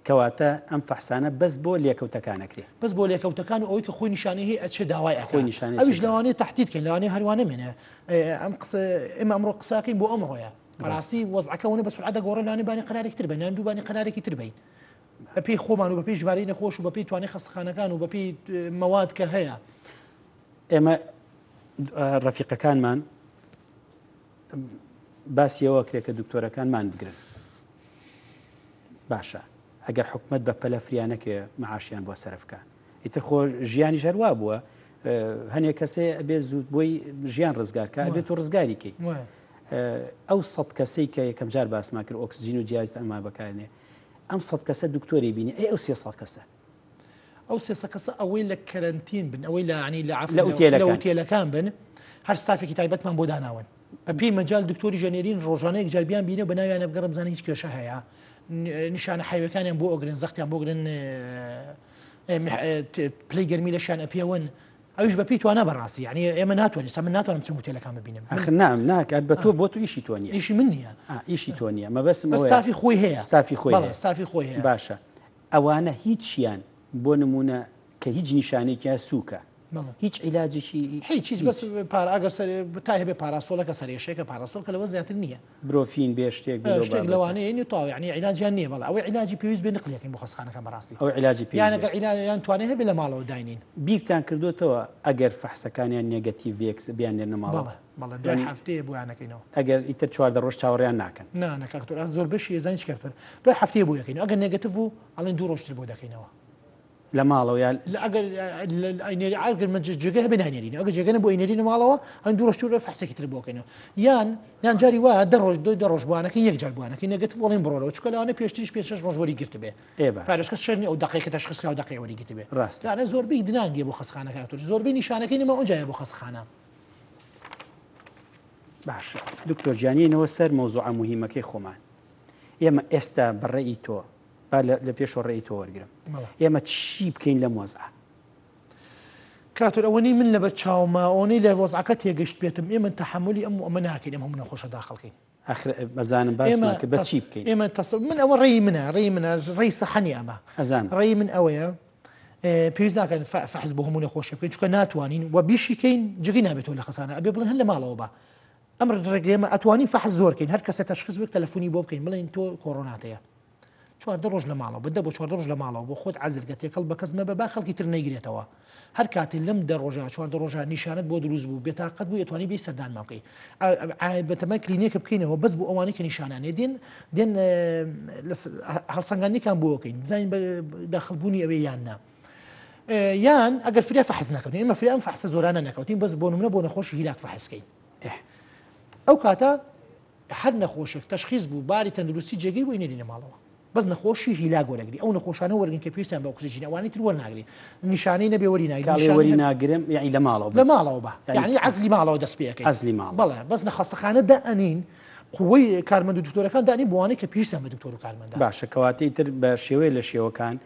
کەواتە ئەم فەحسانە بەس بۆ لێکەوتەکان ئەکرێ. بەس بۆ لێکەوتەکان و ئەوەی کە خۆی نیشانەی هەیە ئەچێ داوای ئەکا خۆی نیشانەی ئەویش چێ. لەوانەیە تەحدید کەین لەوانەیە هەر وا نەمێنێ ئەم قسە ئێمە ئەمڕۆ قسە ئەکەین بۆ ئەمڕۆیە بەڕاستی وەزعەکە ئەوەنە بە سورعەت دەگۆڕێ لەوانەیە بانی قەرارێکی تر بەین یان دوو بانی قەرارێکی تر بەین بەپێی خۆمان و بەپێی ژمارەی نەخۆش و بەپێی توانای خەستەخانەکان و بەپێی مەواد کە هەیە. ئێمە ڕەفیقەکانمان باسی ئەوە کرێ کە دکتۆرەکانمان بگرن باشە ئەگەر حکومت بە پەلە فریا نەکێ معاشیان بۆ سەرف بکە ئیتر خۆ ژیانیش هەروا بووە هەنێک کەسێ ئەبێ زوو بۆی ژیان ڕزگارکە ئەبێت و ڕزگاری کەی ئەو سەد کەسەی کە یەکەم جار باسمان کرد ئۆکسجین و جیاز ئەما بەکارنێ ئەم سەد کەسە دکتۆری بینی ئەی ئەو سێ سەد کەسە ئەو سێ سەد کەسە ئەوەی لە کەرەنتین بن ئەوەی لە عنی لە عەفو لە ئوتێلەکان. لە ئوتێلەکان بن هەر ستافێکی تایبەتمان بۆ داناون بە پێی مەجال دکتۆری ژەنێرین ڕۆژانە یەک جار بیان بینێ و بە ناویانە بگەڕێن بزانن هیچ کێشە هەیە نیشانە حەیوەکانیان بۆ ئەگرن زەختیان بۆ گرن پلەی گەرمی لەشیان ئەپێون ئەویش بە پێی توانا بەڕاستی یعنی ئێمە ناتوانین سا من ناتوانم چم هوتێلەکان ببینم ئەخر نا ناکات بە تۆ بۆ تو ئیشی تۆ نییە ئیشی من نییە ئیشی تۆ نییە مەبەستم ئەوەیە ستافی خۆی هەیە ستافی خۆی بەڵێ ستافی خۆی هەیە باشە ئەوانە هیچیان بۆ نمونە کە هیچ نیشانێکیان سووکە هیچ عیلاجێکی هیچ هیچ بەس پار ئەگەر سەر تا هەبێ پاراسۆڵەکە سەرێشێکە پاراسۆڵ کە لەوە زیاتر نییە برۆفین بێ شتێک بێ لەو شتێک بابەتە. لەوانەیە نیە تەواو یعنی عیلاجیان نییە بەڵێ ئەوەی عیلاجی پێویست بێ نقلیەکەین بۆ خەستەخانەکان بەڕاستی ئەوەی عیلاجی یان پێویست بێ. ئەگەر عیلاج یان توانای هەبێ لە ماڵەوە داینین. بیرتان کردۆتەوە ئەگەر فەحسەکانیان negative بێ بیاننێرنە ماڵەوە؟ بەڵێ بەڵێ دوای یانی هەفتەیە بۆیان ئەکەینەوە. ئەگەر ئیتر 14 ڕۆژ چاوەڕێیان ناکەن؟ نا نا کاک دکتۆر زۆر بەشی ئەزانی چی کاک دکتۆر دوای هەفتەیە بۆی ئەکەینەوە ئەگەر negative بوو ئەڵێن دوو ڕۆژ تر بۆ دەکەینەوە. لە ماڵەوە یا لە ئەگەر ئەینێری ئەگەر من جێگە هەبێ ناینێرین ئەگەر جێگە نەبوو ئەینێرینە ماڵەوە ئەن دوو ڕۆژ تر فەحسێکی تر بۆ کەینەوە یان یان جاری وایە دە ڕۆژ دو دە ڕۆژ بوانەکەی یەک جار بوانەکەی negative وەڵین بڕۆرەوە چونکە لەوانەیە پێشتریش پێ شەش ڕۆژ وەری گرتبێ ئێ باشە پارێزکە شەرنی ئەو دەقەی کە تەشخیص کراوە دەقەی وەری گرتبێ ڕاستە لەوانەیە زۆربەی درەنگێ بۆ خەستەخانەکان تۆ زۆربەی نیشانەکەی نەما ئەوجایە بۆ خەستەخانە باشە دکتۆر گیانینەوە سەر مەوزوعە موهیمەکەی خۆمان ئێمە ئێستا بە ڕێی تۆ با لە پێشەوە ڕێی تۆ وەرگرم ئێمە چی بکەین لەم وەزعە؟ کاتۆر ئەوەنەی من لەبەر چاومە ئەوەنەی لە وەزعەکە تێگەشت بێتم ئێمە تەحەمولی ئەم ئەمە ناکەین ئەم هەموو نەخۆشە داخڵکەین ئەخر بەزانم باسمان کرد بە چی بکەین ئێمە من ئەوە ڕێی منە ڕێی منە ڕێی سەحەنی ئەمە ئەزانم ڕێی من ئەوەیە پێویست ناکەن فەحس بۆ هەموو نەخۆشی بکەین چونکە ناتوانین و بیشیکەین جێگەی نابێتەوە لە خەسانە ئەبێ بڵێن هەر لە ماڵەوە بە ئەم ڕێگەیەمە ئەتوانین فەحس زۆر کەین هەر کەسە تەشخیص بک تەلەفۆنی بۆ بکەین بڵێن تۆ کۆرۆنات هەیە 14 ڕۆژ لە ماڵەوە بە دە بۆ 14 ڕۆژ لە ماڵەوە بۆ خۆت عەزل کە تێکەڵ بە کەس مەبە با خەڵکی تر نەیگرێتەوە هەر کاتێ لەم دە ڕۆژە 14 ڕۆژە نیشانەت بۆ دروست بوو بێتاقەت بوو ئەتوانی بێی سەردانمان بکەی بەتەمای کلینێکە بکەینەوە بەس بۆ ئەوانەی کە نیشانانێ دێن دێن هەڵسەنگاندنێکان بۆ بکەین بزانین بە داخڵبوونی ئەوێ یان نا یان ئەگەر فریا فەحس نەکەوتین ئێمە فریا ئەم فەحسە زۆرانە نەکەوتین بەس بۆ نمونە بۆ نەخۆشی هیلاک فەحسکەین ئەو کاتە هەر نەخۆشێک تەشخیس بوو باری تەندروستی جێگیر بوو ئەینێرینە ماڵەوە بەس نەخۆشی هیلاک وەرەگری ئەو نەخۆشانە وەرگن کە پێویستیان بە ئۆکسجینە ئەوانەی تر وەرناگرین نیشانەی نەبێ وەری ناگرین کاڵێ نیشانەی وەری هەبێ ناگرم یەعنی لە ماڵەوە لە بم ماڵەوە بە یەعنی یەعنی عەزلی ماڵەوە دەست پێ ئەکەین عەزلی ماڵەوە بەڵێ بەس نە خەستەخانە دائەنێین. قوەی کارمەند و دکتۆرەکان دانی بۆوانەی کە پێویستیان بە دکتۆر و کارمەندە. باشە کەواتە ئیتر بە شێوەیە لە شێوەکان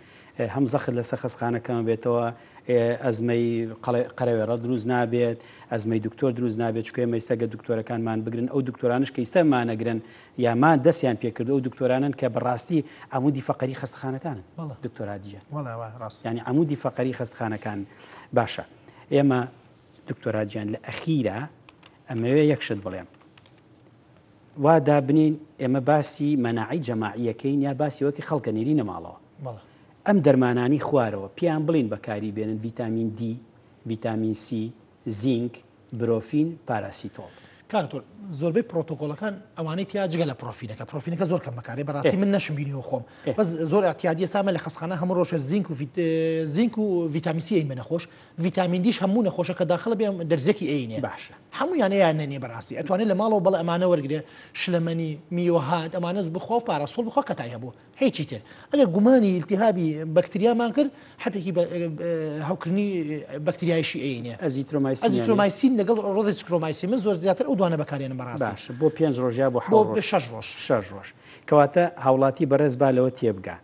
هەم زەخت لەسەر خەستخانە کەمە بێتەوە ئەزمەی قەرەوێڕە دروست نابێت ئەزمەی دکتۆر دروست نابێت چونکە ئێمە ئیستا گەر دکتۆرەکانمان بگرن ئەو دکتۆرانش کە ئیستا مانەگرن یا مان دەستیان پێکردو ئەو دکتۆرانن کە بەڕاستی عەمودی فەقەری خەستخانەکانن دکتۆر هادی گیان یعنی عەمودی فەقەری خەستخانەکان باشە ئێمە دکتۆر هادی گیان لە ئەخیرا ئەمەوێ یەک شت بڵێم وا دابنین ئێمە باسی مەناعی جەماعیەکەین یا باسی وەکی خەڵکە نێرینە ماڵەوە ئەم دەرمانانی خوارەوە پێیان بڵین بەکاری بێنن ڤیتامین دی ڤیتامین سی زینک برۆفین پاراسیتۆڵ. کاک دکتۆر زۆربەی پرۆتۆکۆڵەکان ئەوانەی تیا جگە لە پرۆفینەکە پرۆفینەکە زۆر کەم بەکارێ بەڕاستی من نەشم بینیوە خۆم بەس زۆر اعتیادی ئێستا من لە خەستخانە هەموو ڕۆژە زینک و زینک و ڤیتامین سی ئەین بە نەخۆش ڤیتامین دیش هەموو نەخۆشە کە داخڵە بێ دەرزێکی ئەینێ باشە هەموویان ئەیان نەنێ بەڕاستی ئەتوانێت لە ماڵەوە بەڵێ ئەمانە وەرگێ شلەمەنی میوەهات ئەمانە بخوا و پاراسۆڵ بخوا کەتای هەبوو هیچی تر ئەگەر گومانی ئیلتیهابی بەکتریامان کرد حەپێکی هەوکردنی بەکتریایشی ئەینێ ئەزیترۆمایسین ئەزیترۆمایسین لەگەڵ ڕۆزیسکرۆمایسین من زۆر زیاتر ئەو دوانە بەکارێنم بەڕاستی باشە بۆ پێنج ڕۆژ یا بۆ حەوت ڕۆژ شەش ڕۆژ شەش ڕۆژ کەواتە هاوڵاتی بەڕێز با لەوە تێبگا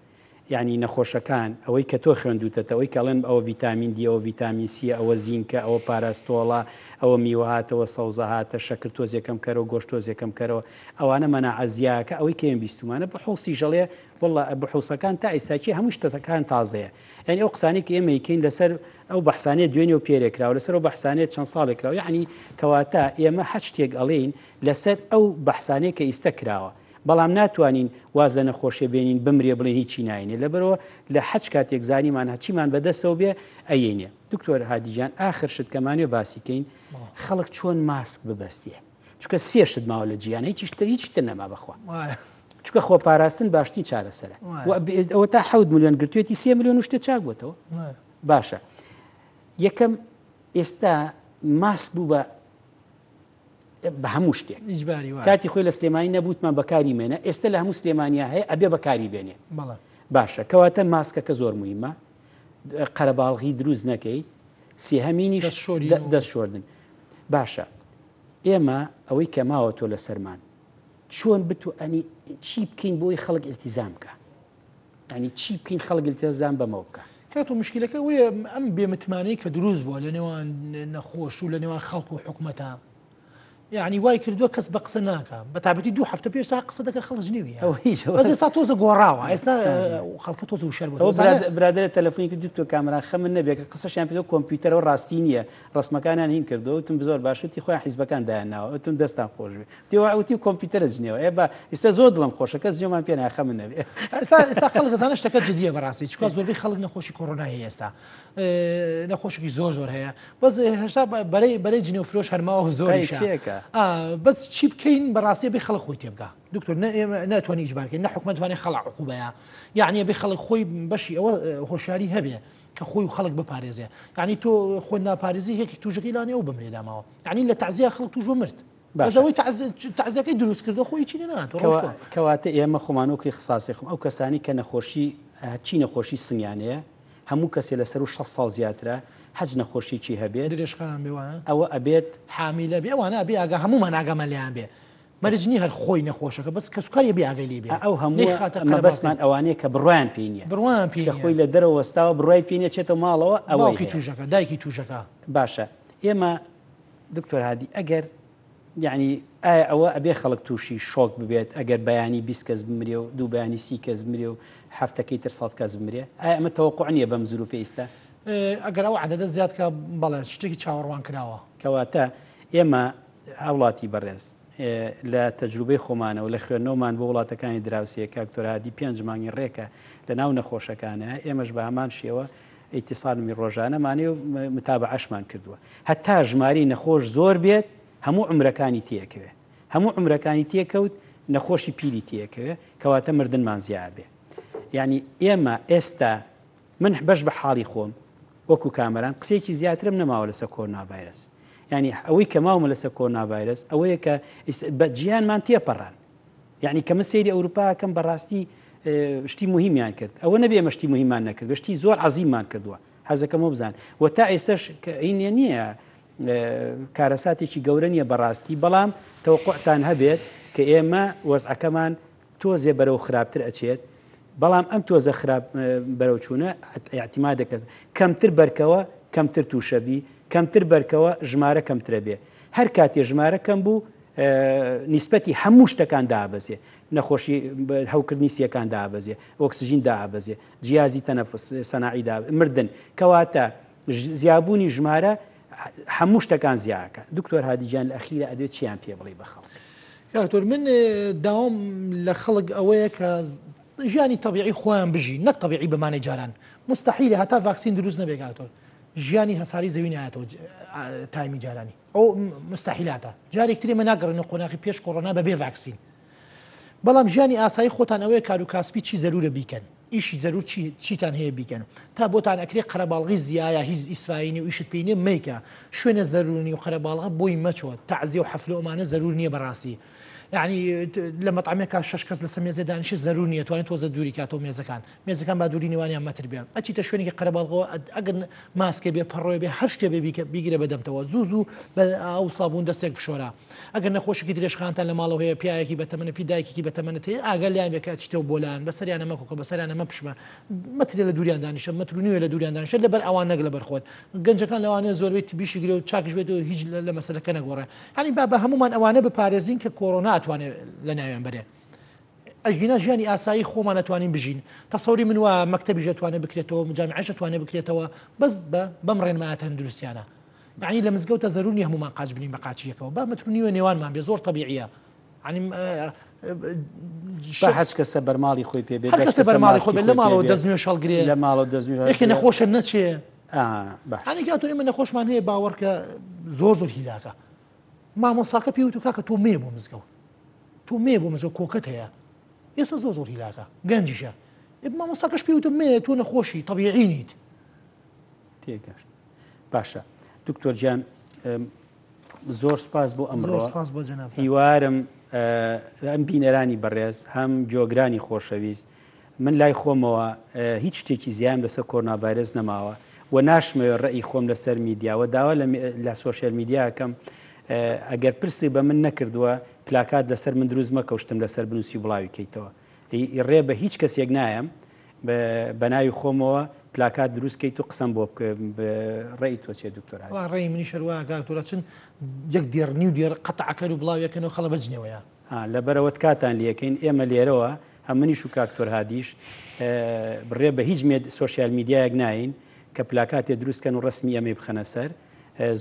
یعنی نەخۆشەکان ئەوەی کە تۆ خوێندوتەتە ئەوەی کەڵێن ئەوە ڤیتامین دی ئەوە ڤیتامین سی ئەوە زینکە ئەوە پاراستۆڵە ئەوە میوە هاتەوە سەوزە هاتە شەکر تۆزێکەم کەرەوە گۆشت تۆزێکەم کەرەوە ئەوانە مەناعە زیاکە ئەوەی کە ئێمە بیستومانە بحوسیش ئەڵێ واللە بحوسەکان تا ئیستاکی هەموو شتەکان تازەیە یعنی ئەو قسانەی کە ئێمە یکەین لەسەر ئەو بەحسانەیە دوێنێ و پێرێ کراوە لەسەر ئەو بەحسانەیە چەند ساڵێک کراوە یعنی کەواتە ئێمە هەر شتێک ئەڵێین لەسەر ئەو بەحسانەیە کە ئیستە کراوە بەڵام ناتوانین واز لە نەخۆشیە بێنین بمرێ بڵێن هیچی ناینێ لەبەرەوە لە حەج کاتێک زانیمان هەچیمان بەدەستەوە بێ ئەیەینێ دکتۆر هادی گیان ئاخر شت کەمانێ باسی کەین خەڵک چۆن ماسک ببەستێ چونکە سێ شت ماوە لە جیهان هیچ تر هیچ تر نەما بەخوا چونکە خۆپاراستن باشترین چارەسەرە ئەوە تا حەوت ملیۆن گرتوێتی سێ ملیۆن و شتێ چاک بۆتەوە باشە یەکەم ئێستا ماسک بوو بە بە هەموو شتێک کاتی خۆی لە سلێمانی نەبووتمان بەکاری مێنە ئێستا لە هەموو سلێمانیا هەیە ئەبێ بەکاری بێنێ باشە کەواتە ماسکەکە زۆر مهمە قەرەباڵغی دروست نەکەیت سێهەمینیش دەست شۆردن باشە ئێمە ئەوەی کە ماوە تۆ لەسەرمان چۆن بتو ئەنی چی بکەین بۆی خەڵک ئیلتیزام بکە ینی چی بکەین خەڵک ئیلتیزام بەمەوە بکە کات و مشکلەکە وەیە ئەم بێمتمانەی کە دروست بووە لە نێوان نەخۆش و لە نێوان خەڵک و حکومەتە یعنی وای کردووە کەس بە قسە ناکە بە تابەتی دوو هەفتە پێش تا قسە دەکرد خەڵک جنێوی بەس ئێستا تۆزە گۆڕاوە ئێستا خەڵکە تۆزە وشەر بوو برادرە تەلەفۆنی کرد دکتۆر کامەران خەمن نەبێت کە قسەشیان پێ کۆمپیوتەرەوە ڕاستی نییە ڕسمەکانیان هین کردو وتم زۆر باش وتی خۆیان حیزبەکان دایان ناوە وتم دەستان خۆش بێ وتی وا وتی کۆمپیوتەرە جنێوە ئێ با ئێستا زۆر دڵم خۆشە کەس جنێومان پێ نایە خەمن نەبێ ئێستا ئێستا خەڵک ئەزانێ شتەکە جدیە بەڕاستی چونکە زۆربەی خەڵک نەخۆشی کۆرۆنا هەیە ئێستا نەخۆشێکی زۆر زۆر هەیە بەس هێشتا بەرەی بەرەی جنێو فرۆش هەرماوە زۆریشە بەس چی بکەین بەڕاستی بێ خەڵک خۆی تێبگا دکتۆر نە ئێمە ناتوانانی ئیجبارکەین نە حکومەت توانێت خەڵک عقوبەیە یعنی بێ خەڵک خۆی بەشی ئەوە هۆشیاری هەبێ کە خۆی و خەڵک بپارێزێ یعنی تۆ خۆ ناپارێزی یەکی توژەکەی لانێ و بمرێ داماوە یعنی لە تەعزیە خەڵک توش بمرد بەس ئەوەی تەعزیەکەی دروست کردو خۆی چی نەهاتووە کەواتە ئێمە خۆمان وەکی خساسی خۆم ئەو کەسانی کە نەخۆشی هەرچی نەخۆشی سنگیانەیە هەموو کەسێ لە سەروو 60 ساڵ زیاترە هەچ نەخۆشیی هەبێت درێژخایەن بێ وایە ئەوە ئەبێت حامیلە بێ ئەوانە ئەبێ ئاگا هەموومان ئاگامان لێیان بێ مەرج نییە هەر خۆی نەخۆشەکە بەس کەسوکاری ئەبێ ئاگای لێ بێ ئەو هەموو نەیخاتە قەرەباڵغی. مەبەستمان ئەوانەیە کە بڕوایان پێی نییە بڕوایان پێی کە نییە خۆی لە دەرەوە وەستاوە بڕوای پێی نییە چێتە ماڵەوە ئەوەی باوکی هەیە تووشەکە دایکی تووشەکە. باشە ئێمە دکتۆر هادی ئەگەر یعنی ئایا ئەوە ئەبێ خەڵک تووشی شۆک ببێت ئەگەر بەیانی 20 کەس بمرێ و دوو بەیانی 30 کەس بمرێ و هەفتەکەی تر 100 کەس بمرێ ئایا ئەمە تەوەقع نییە بەم زروفە ئیستا؟ ئەگەر ئەو عەدەدە زیاد کە بەڵێ شتێکی چاوەڕوان کراوە. کەواتە ئێمە هاوڵاتی بەڕێز لە تەجروبەی خۆمانەوە لە خوێندنەوەمان بۆ وڵاتەکانی دراوسێ کاک دکتۆر هادی پێنج مانگی ڕێکە لە ناو نەخۆشەکانە ئێمەش بە هەمان شێوە ئیتیسالمی ڕۆژانەمانێ و متابعەشمان کردووە هەتا ژماری نەخۆش زۆر بێت هەموو عمرەکانی تێکەوێ هەموو عمرەکانی تێکەوت نەخۆشی پیری تێکەوێ کەواتە مردنمان زیابێ یعنی ئێمە ئێستا من بەش بە حاڵی خۆم وەکو کامەران قسەیەکی زیاترم نەماوە لەسەر کۆرنا ڤایرەس یعنی ئەوەی کە ماومە لەسەر کۆرنا ڤایرەس ئەوەیە کە بە جیهانمان تێپەڕان یعنی کە من سەیری ئەوروپا کەم بەڕاستی شتی مهمیان کرد ئەوە نەبێ ئێمە شتی مهممان نەکرد شتی زۆر عەزیممان کردووە حەزەکەمەوە بزان و تا ئێستش ئینە نییە کارەساتێکی گەورە نییە بەڕاستی بەڵام تەوقعتان هەبێت کە ئێمە وەزعەکەمان تۆزێ بەرەو خراپتر ئەچێت بەڵام ئەم تۆزە خراپ بەرەو چوونە ئیعتیمادەکە کەمتر بەرکەوە کەمتر تووشەبی کەمتر بەرکەوە ژمارە کەمترە بێ هەر کاتێ ژمارە کەم بوو نیسبەتی هەموو شتەکان دابەزێ نەخۆشی هەوکردنی سیەکان دابەزێ ئۆکسجین دابەزێ جیازی تەنەفس سەناعی دا مردن کەواتە زیابوونی ژمارە هەموو شتەکان زیاکە دکتۆر هادی گیان لە ئەخیرا ئەدوێ چیان پێ بڵێ بە خەڵک؟ دکتۆر من داوام لە خەڵک ئەوەیە کە ژیانی تەبیعی خۆیان بژی نەک تەبیعی بەمانەی جاران مستحیلە هەتا ڤاکسین دروست نەبێ دکتۆر ژیانی هەساری زەوی نایەتەوە تایمی جارانی ئەو مستحیلاتە جارێک ترێ مە ناگەڕێنەوە قۆناغی پێش کۆڕۆنا بەبێ ڤاکسین بەڵام ژیانی ئاسایی خۆتان ئەوەیە کار و کاسپی چی زەرورە بیکەن ئیشی زەرور چی چیتان هەیە بیکەن تا بۆتان ئەکرێ قەرەباڵغی زیایە هیچ ئیسفایی نیە و ئیشت پێی نیە مەیکە شوێنە زەرور نی و قەرەباڵغە بۆی مەچۆ تەعزیە و حەفلە و ئەمانە زەرور نیە بەڕاستی یعنی لە مەتعەمێکا شەش کەس لەسەر مێزێ دانیشێ زەرور نیە توانێت تۆزە دووری کاتەوە مێزەکان مێزەکان با دووری نێوانیان مەتر بێ ئەچیتە شوێنێکی قەرەباڵغەوە ئەگەر ماسکێ بێ پەڕۆێ بێ هەر شتێ بێ بیگرە بەدەمتەوە زوو زوو بە ئاو سابوون دەستێک بشۆرە ئەگەر نەخۆشێکی درێژخانتان لە ماڵەوە هەیە، پیاوێکی بەتەمەنە، پی دایکێکی بەتەمەنت هەیە، ئاگا لێیان بێ کە ئەچیتەوە بۆ لایان، بەسەریانە مەکۆکە، بەسەریانە مەپشمە، مەترێ لە دووریان دانیشە، مەتر و نیوێ لە دووریان دانیشە، لەبەر ئەوان نەک لەبەر خۆت. گەنجەکان لەوانەیە زۆربەی بیشی گرێ و چاکیش بێت و هیچ لە مەسەلەکە نەگۆڕێ. یانی با بە هەموومان ئەوانە بپارێزین کە کۆرۆنا ئەتوانێ لەناویان بەرێ. ئەگینا ژیانی ئاسایی خۆمان ئەتوانین بژین. تەسەوری من وایە مەکتەبیش ئەتوانێ بکرێتەوە، جامیعەش ئەتوانێ بکرێتەوە، بەس بە بەم ڕێنمایە تەندروستیانە. یەعنی لە مزگەوتە زەرور نیە هەموومان قاچ بنین بە قاچی یەکەوە با مەتر و نیوە نێوانمان بێ زۆر تەبیعیە یەعنی با هەرچ کەسە بەرماڵی خۆی پێ بێت هەر کەسە بەرماڵی خۆی بێت لە ماڵەوە دەست نوێژ هەڵگرێ لە ماڵەوە دەست نوێژ یەکێ نەخۆشە نەچێ باش هەنێک کاتۆ ئێمە نەخۆشمان هەیە باوەڕکە زۆر زۆر هیلاکە مامۆساکە پێی وتو کاکە تۆ مێ بۆ مزگەوت تۆ مێ بۆ مزگەوت کۆکەت هەیە ئێستا زۆر زۆر هیلاکە گەنجیشە مامۆساکەش پێی وتم مێ تۆ نەخۆشی تەبیعی نیت تێگەشت باشە دکتۆر گیان زۆر سپاس بۆ ئەمڕۆ هیوارم ئەم بینەرانی بەڕێز هەم جۆگرانی خۆشەویست من لای خۆمەوە هیچ شتێکی زیان لەسەر کۆرۆنا ڤایرۆس نەماوە و ناشمەوێ ڕێی خۆم لەسەر میدیا و داوا لە social media کەم ئەگەر پرسی بە من نەکردووە پلاکات لەسەر من دروست مەکە و شتم لەسەر بنووسی بڵاوی کەیتەوە ڕێ بە هیچ کەسێک نایەم بە ناوی خۆمەوە پلاکات دروست کەیت و قسەم بۆ بکە ڕێی تۆ چیە دکتۆر هادی؟ وەڵا ڕێی منیش هەر وایە کاک تۆ چن یەک دێڕ نیو دێڕ قەتعەکەن و بڵاویەکەنەوە خەڵە بەجنێوەیە. ها لەبەرئەوە تکاتان لێکەین ئێمە لێرەوە هەم منیش و کاک تۆر هادیش ڕێ بە هیچ مێد social media یەک ناین کە پلاکاتێ دروست کەن و ڕەسمی ئێمەی بخەنە سەر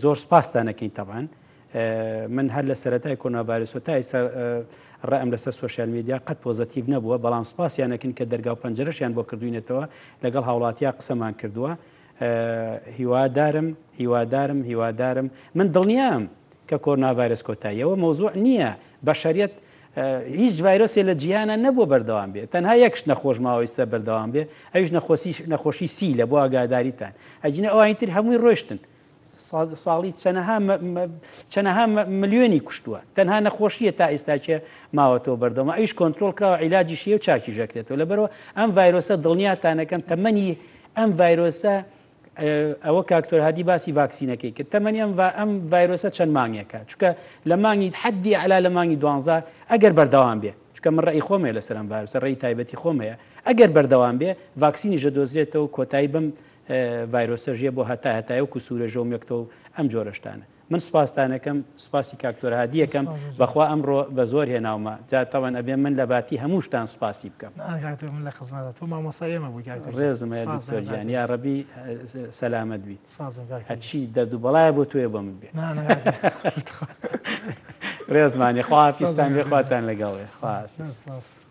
زۆر سپاستان ئەکەین تەبعەن من هەر لە سەرەتای کۆرۆنا ڤایرۆسەوە تا ئێستا ڕەئم لەسەر social media قەت positive نەبووە، بەڵام سپاسیان ئەکەین کە دەرگا و پەنجەرەشیان بۆ کردوینەتەوە، لەگەڵ هاوڵاتیا قسەمان کردووە. هیوادارم هیوادارم هیوادارم من دڵنیام کە کۆرۆنا ڤایرۆس کۆتاییە ئەوە مەوزوع نییە بەشەریەت هیچ ڤایرۆسێ لە جیهانە نەبووە بەردەوام بێ تەنها یەک شت نەخۆش ماوە ئیستا بەردەوام بێ ئەویش نەخۆشی نەخۆشی سیلە بۆ ئاگاداریتان ئەگینە ئەوانی تر هەمووی ڕۆشتن ساڵی چەنەها چەنەها ملیۆنی کوشتووە تەنها نەخۆشیە تا ئێستاکێ ماوەتەوە بەردەوامە ئەویش کۆنترۆڵ کراوە عیلاجیشیە و چاکیش ئەکرێتەوە لەبەرەوە ئەم ڤایرۆسە دڵنیاتانەکەم تەمەنی ئەم ڤایرۆسە ئەوە کاکتۆر هادی باسی ڤاکسینەکەی کرد تەمەنی ئەم ئەم ڤایرۆسە چەند مانگێکە چونکە لە مانگی حەدی ئەعلا لە مانگی دوانزە ئەگەر بەردەوام بێ چونکە من ڕێی خۆم هەیە لەسەر ئەم ڤایرۆسە ڕێی تایبەتی خۆم هەیە ئەگەر بەردەوام بێ ڤاکسینیش دەدۆزرێتەوە کۆتایی بەم ڤایرۆسە ژیە بۆ هەتا هەتایە وەکو سوورەژە و مێکتۆ و ئەم جۆرە شتانە من سوپاستان ئەکەم سوپاسی کاک تۆر هادی ئەکەم بەخوا ئەمڕۆ بە زۆر هێناومە جا تەوان ئەبێ من لە باتی هەموو شتان سوپاسی بکەم. نا کاک تۆر من لە خزمەتە تۆ مامۆستای ئێمە بووی کاک تۆر گیان. ڕێزم هەیە سوپاس دکتۆر دەکەم کاک گیان تۆر. یاڕەبی سەلامەت بیت سوپاس دەکەم کاک تۆر گیان. هەرچی دەرد و بەڵایە بۆ تۆیە بۆ من بێ. نا نا کاک تۆر. ڕێزمانی سوپاس خواحافیزتان دەکەم بێ کاک تۆر. خواتان لەگەڵ بێ خواحافیز. سوپاس.